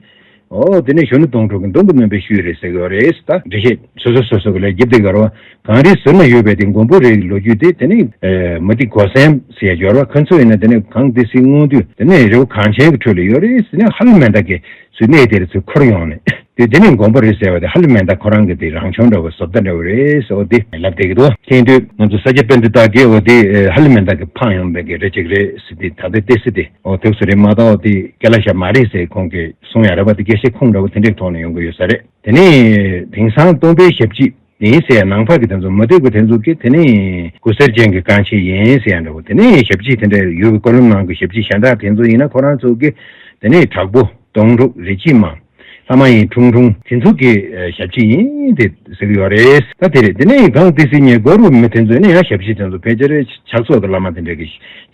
ཨོ་དེ་ནས་གཞོན་ནུ་དོང་སྤྲུགས་ཀྱི་མདུང་གི་མུན་པའི་ཤུལ་རེད་ཟེར་གྱི་ཡོད་རེད། ད་འགྲེལ་བཤད་སོ་སོ་སོ་སོ་གི་ལས་རྒྱབ་བསྡད་ཡོད་རེད་བ། གངས་རིའི་ཟུར་ན་ཡོད་པའི་དེ་མགོན་པོ་རིའི་ལོ་རྒྱུས་དེ་དེ་ནས་མུ་ཏིག་གོ་སེམས་ཟེར་ཡ་ཡོད་རེད་བ། ཁོ་ཚོ་ཡིན་ན་དེ་ནས་གངས་ཏི་སེ་སྔོན་དུས་དེ་ནས་རི་བོ་གངས་ཅན་གྱི་ཁྲོད་ལ་ཡོད་རེད་ཟེར་ནས་ཧ་ལམ་མེ་མདའ་གི་ཚུར་གནས་དེར་ཚུར་འཁོར་ཡོང་ནས་དེ་དེ་ནས་མགོན་པོ་རེད་ཟེར་བ་དེ་ཧ་ལམ་མེ་མདའ་ཁོ་རང་གི་དེ་རང་བྱུང་འདྲ་བོ་བཟོ་ལྟ་འདྲ་བོ་རེད་ཟེར་བ་དེ་ལབ་བསྡད་ཀྱི་འདུག་དེ་ཡིན་དུས་ང་ཚོ་ས་སྐྱ་པཎྜི་ཏ་གིས་འོ་དེ་ཧ་ལམ་མེ་མདའ་གི་འཕངས་ཡོང་བའི་གི་རེ་ཅིག་རེད་ཟེར། དེ་ད་ལྟ་ཏི་སེ་དེ་འོ་དེ་སུ་རེད་མ་གཏོགས་དེ་ཀ་ལ་ཤ་མ་རེད་ཟེར་ཁོང་གིས་གསུང་ཡ་རེད་བ། དེ་སྐད་ཆ་ཁུངས་འདྲ་བོ་དེ་འདྲའི་ཐོག་ནས་ཡོང་གི་ཡོད་ས་རེད། དེ་ནས་དེང་སང་སྟོང་པའི་ཞབས་ཕྱི་ཡིན་ཟེར་ནང་པ་གི་དེ་ཚོ་མུ་སྟེགས་པ་དེ་ཚོ་གིས་དེ་ནས་གུར་སེར་ཅན་གྱི་རྐང་རྗེས་ཡིན་ཟེར་ཡ་འདྲ་བོ། དེ་ནས་ཞབས་ཕྱི་དེ་འདྲ་ཡུལ་གྱི་ཀོ་ལོམ་ནང་གི་ཞབས་ཕྱི་གཞན་དག་དེ་ཚོ་ཡིན་ན་ཁོ་རང་ཚོ་གིས་དེ་ནས་དྲག་པོ་དོང་སྤྲུགས་རི་སྐྱེས་མ་ལྷ་མ་ཡིན་ཁྲུང་ཁྲུང་དེ་ཚོ་གི་ཞབས་ཕྱི་ཡིན་དེ་ཟེར་གྱི་ཡོད་རེད། ད་དེ་རེད། དེ་ནས་གངས་ཏི་སེ་ཉེ་འཁོར་བའི་མི་དེ་ཚོ་ནི་ཡང་ཞབས་ཕྱི་དེ་ཚོ་ཕལ་ཆེར་ཕྱག་ཚོགས་ཀྱི་བླ་མ་དེ་འདྲ་གི་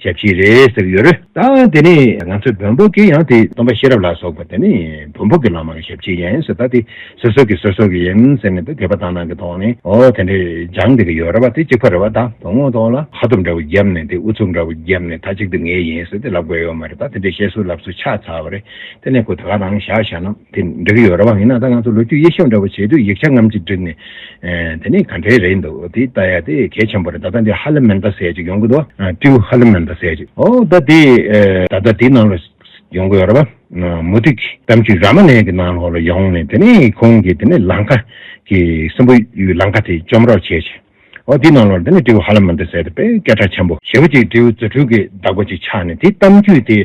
ཞབས་ཕྱི་རེད་ཟེར་གྱི་ཡོད་རེད། ད་དེ་ནས་ང་ཚོའི་བོན་པོ་གི་ཡང་དེ་སྟོན་པ་ཤེས་རབ་ལ་སོགས་པ་དེ་ནི་བོན་པོ་གི་བླ་མ་གི་ཞབས་ཕྱི་ཡིན་ཟེར། ད་དེ་སོ་སོ་གི་སོ་སོ་གི་ཡིན་ཟེར་ནས་དེ་དད་པ་དག་སྣང་གི་ཐོག་ནས་ཨོ་དེ་འདྲས་སྦྱངས་བསྡད་ཀྱི་ཡོད་རེད་བ། དེ་གཅིག་པ་རེད་བ། ད་དོན་དངོས་ཐོག་ལ་ཁ་ཐུམ་འདྲ་བོ་བརྒྱབ་ནས་དེ་ཨུ་ཚུགས་འདྲ་བོ་བརྒྱབ་ནས་ད་གཅིག་དེ་ངའི་ཡིན་ཟེར་དེ་ལབ་དགོས་ཡོད་མ་རེད། ད་དེ་འདྲས་བཤད་སྲོལ་ལབ་སྲོལ་ཆགས་ཚར་བ་རེད། དེ་ནས་ཁོ་ད་ག་རང་བཞག་བཞག་ན་དེ་འགྲིག་གི་ཡོད་རེད་བ། ཡིན་ན་ད་ང་ཚོ་ལོ་རྒྱུས་དབྱེ་ཞིབ་འདྲ་བོ་བྱེད་དུས་ཡིག་ཆ་ངམ་ཅིག་བསྒྲིགས་ནས་དེ་ནས་ག་འདྲས་རེད་འདུག་དེ་ལྟ་ཡ་དེ་གལ་ཆེན་པོ་རེད། ད་ལྟ་འདི་ཧ་ལམ་མན་ཏ་ཟེར་ཅིག་ཡོང་གི་འདུག་ཨ། ཏྲིའུ་ཧ་ལམ་མན་ཏ་ཟེར་ཅིག་ཨོ་ད་དེ་ཨེ་ད་ལྟ་དེའི་ནང་ལ་ཡོང་གི་ཡོད་རེད་བ། མུ་ཏིག་གཏམ་རྒྱུད་རཱ་མ་ཎའི་གི་ནང་ལོགས་ལ་ཡོང་ནས་དེ་ནས་ཁོང་གིས་དེ་ནས་ལང་ཀ་གི་སྲིན་པོ་ཡུལ་ལང་ཀ་དེ་བཅོམ་རོགས་བྱས་ཅིག་ཨོ་དེའི་ནང་ལོགས་ལ་དེ་ནས་ཏྲིའུ་ཧ་ལམ་མན་ཏ་ཟེར་དེ་དཔེ་སྐད་གྲགས་ཆེན་པོ་ཞེ་པོ་ཅིག་ཏྲིའུ་རྫུ་འཕྲུལ་གྱི་བདག་པོ་ཅིག་ཆགས་ནས་དེ་གཏམ་རྒྱུད་དེ་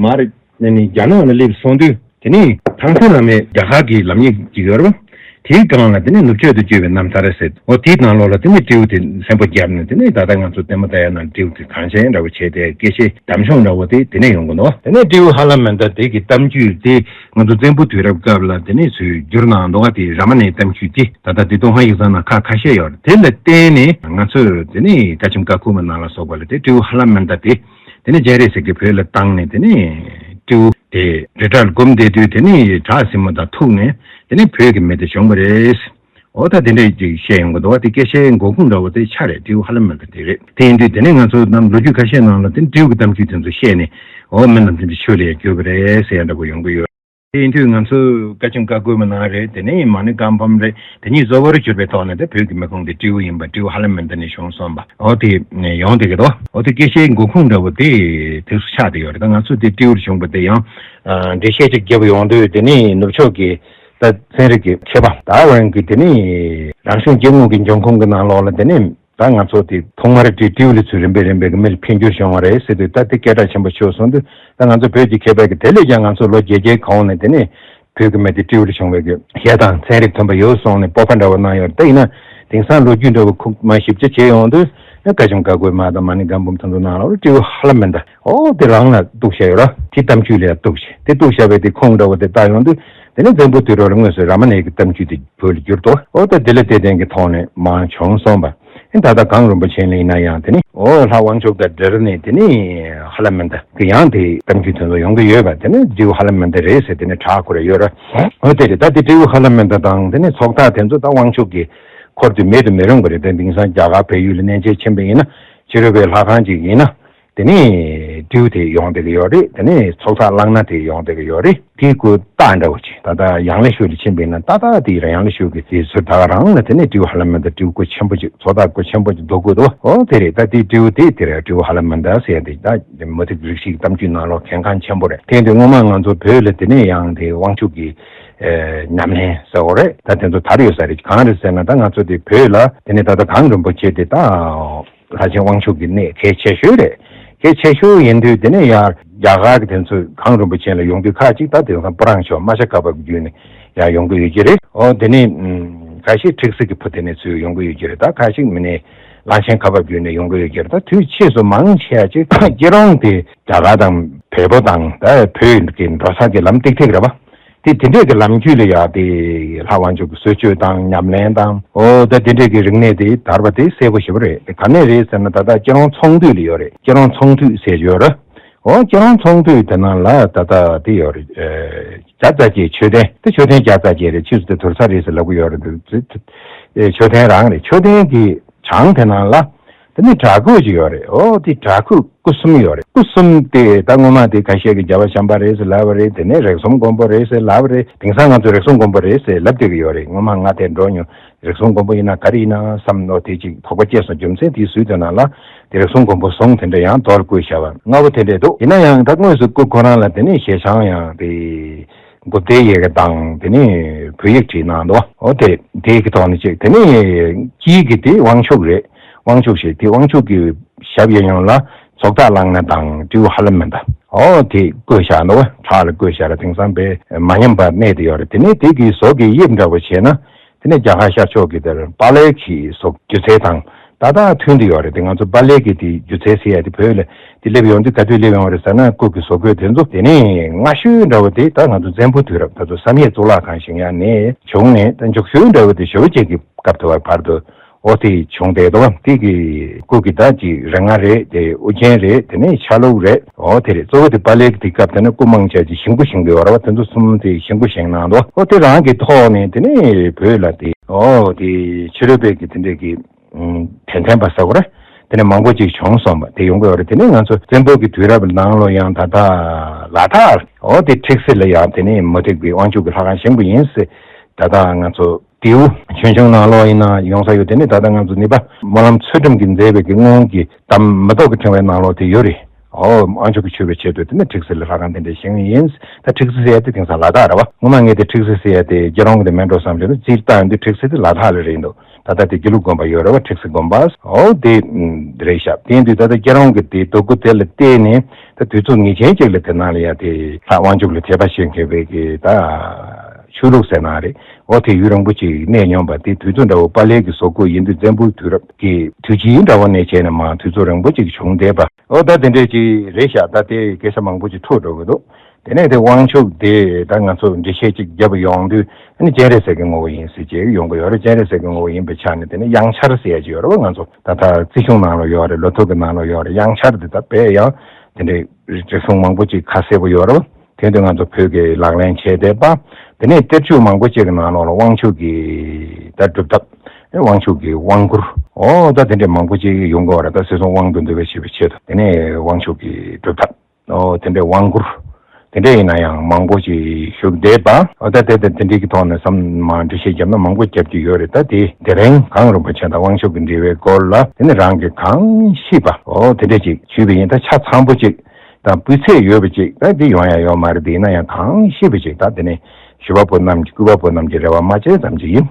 མར་ནས་ནི་རྒྱ་ནག་ལ་སླེབས་སོང་དུས། དེ་ནས་ཐང་སན་བླ་མས་རྒྱ་གར་གྱི་ལམ་ཡིག་ཅིག་ཡོད་རེད་བ། དེའི་སྒང་ལ་དེ་ནས་ནུབ་ཕྱོགས་དུ་བསྐྱོད་པའི་རྣམ་ཐར་ཟེར། འོ་དེའི་ནང་ལོགས་ལ་དེ་ནས་སྤྲེའུ་དེ་སེམས་པ་བརྒྱབ་ནས་དེ་ནས་ད་ལྟ་ང་ཚོ་ལྟད་མོ་ལྟ་ཡ་ནང་སྤྲེའུ་དེ་གངས་ཅན་འདྲ་བོ་བྱས་ཏེ་སྐད་ཆའི་འདམ་གཞུང་འདྲ་བོ་དེ་དེ་ནས་ཡོང་གི་འདུག་དེ་ནས་སྤྲེའུ་ཧ་ལམ་མན་ཏ་དེ་གི་གཏམ་རྒྱུད་དེ་ང་ཚོ་བཙན་པོ་དུས་རབས་སྐབས་ལ་དེ་ནས་ཚུར་བསྒྱུར་གནང་འདུག་ག་དེ་རཱ་མ་ཎའི་གཏམ་རྒྱུད་དེ་ད་ལྟ་དེ་ཏུན་ཧོང་ཡིག་ཚང་ནང་ཁག་ཁ་ཤས་ཡོད་རེད། དེ་ལ་བརྟེན་ནས་ང་ཚོས་དེ་ནས་བཀའ་ཆེམས་ཀ་ཁུག་མའི་ནང་ལ་སོགས་པ་ལ་དེ་སྤྲེའུ་ཧ་ལམ་མན་ཏ་དེ། དེ་ནས་སྤྱན་རས་གཟིགས་ཀྱིས་བོད་ལ་བཏང་ནས་དེ་ནས་སྤྲེའུ་དེ་རི་བྲག་ལ་སྒོམ་བསྡད་དུས་དེ་ནས་བྲག་སྲིན་མོ་དང་ཐུག་ནས་དེ་ནས་བོད་ཀྱི་མི་དེ་བྱུང་བ་རེད། འོ་ད་དེ་འདྲས་ཅིག་བཤད་ཡོང་གི་འདུག་བ། དེ་སྐད་ཆའི་འགོ་ཁུངས་འདྲ་བོ་དེ་ཆ་རེད། སྤྲེའུ་ཧ་ལམ་མན་ཏ་དེ་རེད། དེ་ཡིན་དུས་དེ་ནས་ང་ཚོ་རྣམས་ལོ་རྒྱུས་ཁ་ཤས་ནང་ལ་དེ་སྤྲེའུ་གི་གཏམ་རྒྱུད་དེ་ཚོ་བཤད་ནས་འོ་མི་རྣམས་དེ་འདྲ་ཆོས་ལ་ཡང་གྱུར་པ་རེད་ཟེར་ཡ་འདྲ་བོ་ཡོང་གི་ཡོད། དེ་ཡིན་དུས་ང་ཚོས་བཀའ་ཆེམས་བཀའ་བསྒོ་མའི་ནང་རེད། དེ་ནས་མ་ཎི་བཀའ་འབུམ་རེད། དེ་གཉིས་གཙོ་བོར་གྱུར་པའི་ཐོག་ནས་དེ་བོད་ཀྱི་མི་ཁུངས་དེ་སྤྲེའུ་ཡིན་པ། སྤྲེའུ་ཧ་ལམ་མན་ཏ་ནས་བྱུང་སོང་བ། འོ་དེ་ཡོང་བསྡད་ཀྱི་འདུག་འོ་དེ་སྐད་ཆའི་འགོ་ཁུངས་འདྲ་བོ་དེ་དེ་སུ་ཆགས་བསྡད་ཡོད་རེད། ད་ང་ཚོས་དེ་སྤྲེའུར་བྱུང་བ་དེ་ཡང་འགྲེལ་བཤད་ཅིག་བརྒྱབ་ཡོང་དུས་དེ་ནས་ནུབ་ཕྱོགས་ཀྱི་ད་ཚན་རིག་གི་མཁས་པ་ད་ཝན་གྱིས་དེ་ནས་རང་བྱུང་སྐྱེ་དངོས་ཀྱི་འབྱུང་ཁུངས་ཀྱི་ནང་ལོགས་ལ་དེ་ནས། ད་ང་ཚོ་དེ་ཐོག་མར་དེ་སྤྲེའུ་ལི་ཚུར་རིམ་པས་རིམ་པས་ཀྱི་མི་ལ་འཕེལ་འགྱུར་བྱུང་བ་རེད་ཟེར་དུས། ད་དེ་སྐད་གྲགས་ཆེན་པོ་ཤོར་སོང་དུས། ད་ང་ཚོ་བོད་ཀྱི་མཁས་པའི་གི་དེ་ལས་ཀྱང་ང་ཚོ་ལོ་བརྒྱད་བརྒྱའི་གོང་ནས་དེ་ནས་བོད་ཀྱི་མི་དེ་སྤྲེའུ་ལི་བྱུང་བའི་གི་ཞལ་དང་ཚན་རིག་མཐུན་པ་ཡོད་སོང་ནས་སྤོབས་པ་འདྲ་བོ་གནང་ཡོད་རེད། ད་ཡིན་ན་དེང་སང་ལོ་རྒྱུས་འདྲ་བོ་ཁུག་མ་ཞིབ་ཆ་བྱས་ཡོང་དུས། ཨ་ཀ་ཆུང་ཀ་ཀོའི་མ་དང་མ་ཎི་སྒམ་འབུམ་དེ་ཚོ་ནང་ལ་སྤྲེའུ་ཧ་ལམ་མེ་མདའ། ཨོ་དེ་རང་ལ་གཏུགས་བཞག་ཡོད་ར། དེ་གཏམ་རྒྱུད་ལ་ཡང་གཏུགས་བྱས། དེ་གཏུགས་བཞག་པའི་དེ་ཁུངས་འདྲ་བོ་དེ་བལྟ་ཡོང་དུས། དེ་ནས་བཙན་པོ་དུས་རབས་ལ་དངོས་སུ་རཱ་མ་ནའི་གི་གཏམ་རྒྱུད་དེ་བོད་ལ་བསྒྱུར་ཏོ། ཨོ་ད་དེ་ལ་བརྟེན་བརྟེན་གྱི་ཐོག་ནས་མར་བྱུང་སོང་བ། ཨེ་ད་ལྟ་གངས་རིན་པོ་ཆེ་ལ་ཡིན་ན་ཡང་དེ་ནི་ཨོ་ལྷ་དབང་ཕྱུག་དང་འབྲེལ་ནས་དེ་ནི་ཧ་ལམ་མེ་མདའ་གི་ཡང་དེ་གཏམ་རྒྱུད་དེ་ཚོ་ཡོང་གི་ཡོད་པ། དེ་ནི་སྤྲེའུ་ཧ་ལམ་མེ་མདའ་རེད་ཟེར་དེ་ནི་གྲགས་ཁོ་ར་ཡོད་ར། ཨོ་དེ་རེད། ད་དེ་སྤྲེའུ་ཧ་ལམ་མེ་མདའ་དང་དེ་ནི་ཚོགས་བདག་དེ་ཚོ་ད་དབང་ཕྱུག་གི་འཁོར་དུ་མེད་དུ་མི་རུང་བ་རེད། དེ་དེང་སང་རྒྱ་གར་བལ་ཡུལ་ལ་གནས་མཇལ་ཕྱིན་པ་ཡིན་ན། ཕྱི་རོལ་པའི་ལྷ་ཁང་ཅིག་ཡིན་ན། དེ་ནས་སྤྲེའུ་དེ་ཡོང་བསྡད་ཀྱི་ཡོད་རེད། དེ་ནས་ཚོགས་བདག་གླང་སྣ་དེ་ཡོང་བསྡད་ཀྱི་ཡོད་རེད། དེའི་སྐུ་རྟགས་འདྲ་བོ་ཅིག་ད་ལྟ་ཡང་ལེ་ཤོད་ལ་ཕྱིན་པ་ཡིན་ན། ཏག་ཏག་དེ་ཡང་ལེ་ཤོད་ཀྱི་དེ་ཚོ་ད་ག་རང་ལ་དེ་ནས་སྤྲེའུ་ཧ་ལམ་མེ་མདའ་སྤྲེའུ་སྐུ་ཆེན་པོ་ཅིག་ཚོགས་བདག་སྐུ་ཆེན་པོ་ཅིག་འདུག་དགོས་འདུག་ཨོ་དེ་རེད། ད་དེ་སྤྲེའུ་དེ་དེ་རེད། སྤྲེའུ་ཧ་ལམ་མེ་མདའ་ཟེར་ཡ་དེ་ད་མུ་སྟེགས་རིགས་ཤིག་གཏམ་རྒྱུད་ནང་ལོགས་གལ་འགངས་ཆེན་པོ་རེད། དེ་ཡིན་དུས་སྔོན་མ་ང་ཚོ་བོད་ལ་དེ་ནས་ཡང་དེ་དབང་ཕྱུག་གི་ཉམས་ལེན་ཟེར་བ་རེད། ད་དེ་ཚོ་དར་ཡོད་ས་རེད། གང་རེད་ཟེར་ན། ད་ང་ཚོ་དེ་བོད་ལ་དེ་ནས་ད་ལྟ་གངས་རིན་པོ་ཆེ་དེ་ད་ལྷ་ཆེན་དབང་ཕྱུག་གི་གནས་གལ་ཆེ་ཤོས་རེད། གལ་ཆེ་ཤོས་ཡིན་དུས་དེ་ནས་ཡར་རྒྱ་གར་གྱི་དེ་ཚོ་གངས་རིན་པོ་ཆེ་ལ་ཡོང་དུས། ཁ་ཅིག་ད་དེང་སང་སྤུ་རངས་ཕྱོགས་རྨ་བྱ་ཁ་འབབ་བརྒྱུད་ནས་ཡར་ཡོང་གི་ཡོད་ཀྱི་རེད། ཨོ་དེ་ནས་ཁ་ཤས་ཁྲིག་སེ་གི་ཕུ་དེ་ནས་ཚུར་ཡོང་གི་ཡོད་ཀྱི་རེད། ད་ཁ་ཤས་མི་ནས་གླང་ཆེན་ཁ་འབབ་བརྒྱུད་ནས་ཡོང་གི་ཡོད་ཀྱི་རེད། ད་དུས་ཆེས་སུ་མང་ཆེ་བ་ཅིག་སྐྱིད་རོང་དེ་རྒྱ་གར་དང་བལ་པོ་དང་ད་བོད་ཀྱི་འགྲོ་ས་གི་ལམ་ཏིག་ཏིག་རེད་པ། དེ་དེ་འདྲས་ཀྱི་ལམ་རྒྱུད་ལ་ཡ་དེ་ལྷ་དབང་ཕྱུག་གི་གསོལ་མཆོད་དང་ཉམས་ལེན་དང་། ཨོ་ད་དེ་འདྲས་ཀྱི་རིག་གནས་དེ་དར་བ་དེ་གསལ་པོ་ཞེ་པོ་རེད། དེ་ག་ནས་རེད་ཟེར་ན། ད་ལྟ་སྐྱིད་རོང་ཚོང་འདུས་ལ་ཡོད་རེད། སྐྱིད་རོང་ཚོང་འདུས་ཟེར་ཡོད་རེད། ཨོ་སྐྱིད་རོང་ཚོང་འདུས་དེ་ནང་ལ་ད་ལྟ་དེ་ཡོད་རེད། ཨེ་བརྒྱ་རྩ་བརྒྱད་མཆོད་རྟེན། དེ་མཆོད་རྟེན་བརྒྱ་རྩ་བརྒྱད་རེད། ཕྱིས་སུ་དེ་དུར་ས་རེད་ཟེར་ལབ་གི་ཡོད་རེད་འདུག་ཨེ་མཆོད་རྟེན་རང་རེད། མཆོད་རྟེན་གྱི་བྱང་དེ་ནང་ལ་དེ་ནས་བྲག་བརྐོས་ཅིག་ཡོད་རེད། ཨོ་དེ་བྲག་བརྐོས་སྐུ་གསུམ་ཡོད་རེད། སྐུ་གསུམ་དེ་ད་སྔོན་མ་དེ་ཁ་ཤས་ཀྱིས་རྒྱལ་བ་བྱམས་པ་རེད་ཟེར་ལབ་པ་རེད། དེ་ནས་རིགས་གསུམ་མགོན་པོ་རེད་ཟེར་ལབ་པ་རེད། དེང་སང་ང་ཚོ་རིགས་གསུམ་མགོན་པོ་རེད་ཟེར་ལབ་བསྡད་ཀྱི་ཡོད་རེད། སྔོན་མ་ང་དེར་འགྲོ་མྱོང་། རིགས་གསུམ་མགོན་པོ་ཡིན་ན་ག་རེ་ཡིན་ན་བསམ་ནོ་དེ་ཅིག་དོགས་པ་སྐྱེས་སོང་། རྒྱུ་མཚན་དེའི་ཟུར་དེ་ནང་ལ་དེ་རིགས་གསུམ་མགོན་པོ་ཟུང་དེ་འདྲ་ཡང་རྡོ་ལ་བརྐོས་བཞག་པ་ལྔ་པོ་དེ་འདྲས་འདུག་ཡིན་ན་ཡང་ད་དངོས་སུ་སྐུ་ཁོ་རང་ལ་དེ་ནས་ཞལ་བྱང་ཡང་དེ་མགོ་བདེ་ཡི་གེ་དང་དེ་ནས་བོད་ཡིག་བྲིས་གནང་འདུག་ཨོ་དེ་དེ་གི་ཐོག་ནས་ཅིག་དེ་ནས་དཀྱིལ་གྱི་དེ་དབང་ཕྱུག་རེད། དབང་ཕྱུག་ཞེས་དེ་དབང་ཕྱུག་གི་ཞབས་གཡས་གཡོན་ལ་ཚོགས་བདག་གླང་སྣ་དང་སྤྲེའུ་ཧ་ལམ་མེ་མདའ། ཨོ་དེ་བརྐོས་བཞག་འདུག་ཁྲག་ལ་བརྐོས་བཞག་ར། དེང་སང་དཔེ་མ་ཉམས་པར་གནས་བསྡད་ཡོད་རེད། དེ་ནས་དེ་གི་ཟོག་གི་དབྱིབས་འདྲ་བོ་བྱས་ན། དེ་ནས་རྒྱ་གར་ཤར་ཕྱོགས་ཀྱི་དེར་པཱ་ལེ་གི་ཟོག་སྒྱུ་རྩལ་དང་ཏག་ཏག་མཐུན་དུ་ཡོད་རེད། དེ་ང་ཚོ་པཱ་ལེ་གི་དེ་སྒྱུ་རྩལ་ཟེར་ཡ་དེ་བོད་ལ་དེ་སླེབས་ཡོང་དུས་ག་དུས་སླེབས་ཡོང་རེད་ཟེར་ན། སྐུ་གི་བཟོ་བཀོད་དེ་ཚོ་དེ་ནས་སྔ་ཤོས་འདྲ་བོ་དེ་ད་ང་ཚོ་བཙན་པོ་དུས་རབས། ད་དུང་བསམ་ཡས་གཙུག་ལག་ཁང་བཞེངས་ཡ་ནས་བྱུང་ནས། ད་མཇུག་ཤོས་འདྲ་བོ་དེ་ཞེ་པོ་ཅིག་གི་སྐབས་དུ་བར་བར་དུ་ཨོ་དེ་བྱུང་བསྡད་འདུག་དེ་གི་སྐུ་གི་ད་ཅིག་རིགས་ལྔ་རེད། དེ་དབུ་རྒྱན་རེད། དེ་ནས་ཆ་ལུགས་རེད། ཨོ་དེ་རེད། གཙོ་བོ་དེ་པཱ་ལེ་གི་དེ་སྐབས་དེ་ནས་སྐུ་མང་ཆེ་ཅིག་ཞིང་སྐུ་བཞེངས་གི་ཡོད་རེད་བ། དེ་ཚོ་གསུམ་དེ་ཞིང་སྐུ་བཞེངས་གནང་འདུག་ཨོ་དེ་རང་གི་ཐོག་ནས་དེ་ནས་བོད་ལ་དེ་ཨོ་དེ་ཕྱི་རོལ་པའི་གི་དེ་འདྲས་གི་དད་ལྡན་པ་ཟེར་བ་རེད། དེ་ནས་མང་པོ་ཅིག་བྱུང་སོང་བ་དེ་ཡོང་གི་ཡོད་རེད། དེ་ནས་ང་ཚོ་བཙན་པོ་གི་དུས་རབས་ནང་ལོ་ཡང་ད་ལྟ་ལ་དྭགས་ཨོ་དེ་ཁྲིག་སེ་ལ་ཡང་དེ་ནས་མུ་སྟེགས་པའི་དབང་ཕྱུག་གི་ལྷ་ཁང་བཞེངས་པ་ཡིན་ཟེར། ད་ལྟ་ང་ཚོ་ལྡེའུ་ཆོས་འབྱུང་ནང་ལོགས་ཡིན་ན་ཡོང་ས་ཡོད། དེ་ནས་ད་ལྟ་ང་ཚོ་ནི་པ་སྨོན་ལམ་ཚུལ་ཁྲིམས་ཀྱིས་མཛད་པའི་གི་སྔོན་གྱི་དམ་མེ་ཏོག་གི་ཕྲེང་བའི་ནང་ལོགས་དེ་ཡོད་རེད། ཨོ་དབང་ཕྱུག་གི་མཆོད་པའི་ཆེད་དུ་དེ་ནས་ཁྲིག་སེ་ལ་ལྷ་ཁང་དེ་འདྲ་བཞེངས་ཡིན། ད་ཁྲིག་སེ་ཟེར་ཡ་དེ་དེང་སང་ལ་དྭགས་རེད་བ། སྔོན་མ་ངས་དེ་ཁྲིག་སེ་ཟེར་ཡ་དེ་སྐྱིད་རོང་དེ་མིན་འགྲོ་བསམ་བྱས་ན། རྩིས་བལྟས་ཡོང་དུས་ཁྲིག་སེ་དེ་ལ་དྭགས་ལ་རེད་འདུག་ད་ལྟ་དེ་དགེ་ལུགས་དགོན་པ་ཡོད་རེད་བ། ཁྲིག་སེ་དགོན་པ། ཨོ་དེ་རེད་ཤག་དེ་ཡིན་དུས་ད་ལྟ་སྐྱིད་རོང་གི་དེ་རྡོ་སྐུ་དེ་ལ་བལྟས་ནས་ད་དུས་ཚོད་ངེས་ཅན་ཅིག་ལ་དེ་ནང་ལ་ཡ་དེ་ལྷ་དབང་ཕྱུག་ལ་དད་པ་བྱེད་མཁན་བའི་གི་ད་ཆོས་ལུགས་ཟེར་ན་རེད། ཨོ་དེ་ཡུན་རིང་པོ་ཅིག་གནས་མྱོང་བ་དེ། དུས་ཚོད་འདྲ་བོ་པཱ་ལེ་གི་བཟོ་བཀོད་ཡིན་དུས་བཙན་པོའི་དུས་རབས་ཀྱི་དུས་ཆེན་འདྲ་བོ་ནས་བྱས་ནས་མར་དུས་ཚོད་རིང་པོ་ཅིག་བྱུང་བསྡད་པ། ཨོ་ད་དེ་འདྲས་ཅིག་རེད་ཤག་ད་དེ་སྐད་ཆ་མང་པོ་ཅིག་འཁྲུག་འགྲོ་གི་འདུག་དེ་ནས་དེ་དབང་ཕྱུག་དེ་ད་ང་ཚོ་འགྲེལ་བཤད་ཅིག་བརྒྱབ་ཡོང་དུས། ཨ་ནི་སྤྱན་རས་གཟིགས་ཀྱི་ངོ་བོ་ཡིན་ཟེར་ཅིག་ཡོང་གི་ཡོད་རེད། སྤྱན་རས་གཟིགས་ཀྱི་ངོ་བོ་ཡིན་པའི་ཆ་ནས་དེ་ནས་དབྱངས་འཆར་ཟེར་ཡ་ཅིག་ཡོད་རེད་བ། ང་ཚོ་ད་ལྟ་རྩིས་གཞུང་ནང་ལ་ཡོད་རེད། ལོ་ཐོ་གི་ནང་ལ་ཡོད་རེད། དབྱངས་འཆར་དེ་ད་དཔེ་ཡང་དེ་འདྲའི་རིགས་གསུང་མང་པོ་ཅིག་ཁ་གསལ་པོ་ཡོད་རེད་བ། དེ་དུས་ང་ཚོ་བོད་ཀྱི་ལག་ལེན་བྱས་བསྡད་པ། དེ་ནས་གཏེར་ཆོས་མང་པོ་ཅིག་གི་ནང་ལོགས་ལ་དབང་ཕྱུག་གི་ད་སྒྲུབ་ཐབས། དབང་ཕྱུག་གི་དབང་བསྐུར། ཨོ་ད་དེ་འདྲའི་མང་པོ་ཅིག་ཡོང་གི་ཡོད་རེད། ད་སྲིད་གསུམ་དབང་དུ་འདུ་བའི་ཞེས་པའི་ཆེད་དུ། དེ་ནས་དབང་ཕྱུག་གི་སྒྲུབ་ཐབས། ཨོ་དེ་འདྲའི་དབང་བསྐུར། དེ་འདྲ་ཡིན་ན་ཡང་མང་པོ་ཅིག་བཞུགས་བསྡད་པ། ཨོ་ད་དེ་དེ་དེ་འདྲའི་གི་ཐོག་ནས་བསམ་མ་འགྲེལ་བཤད་བརྒྱབ་ན་མང་པོ་བརྒྱབ་ཀྱི་ཡོད་རེད། ད་དེ་དེ་རིང་གངས་རིན་པོ་ཆེ་དང་དབང་ཕྱུག་གི་འབྲེལ་བའི་སྐོར་ལ་དེ་ནི་རང་གིས་གང་ཤེས་པ་ཨོ་དེ་འདྲ་ཅིག་ཞུས་པ་ཡིན། ད་ཆ་ཚང་པོ་ཅིག་དང་སྤུས་ཚད་ཡོད་པ་ཅིག་ད་འདི་ཡོང་ཡ་ཡོད་མ་རེད། འདི་ཡིན་ན་ཡང་གང་ཤེས་པ་ཅིག་ད་དེ་ནི་ཞུ་བ་པོ་རྣམས་ཀྱི་སྐུ་པ་པོ་རྣམས་ཀྱི་རེ་བ་མ་བརྗེད་ཙམ་ཅིག་ཡིན།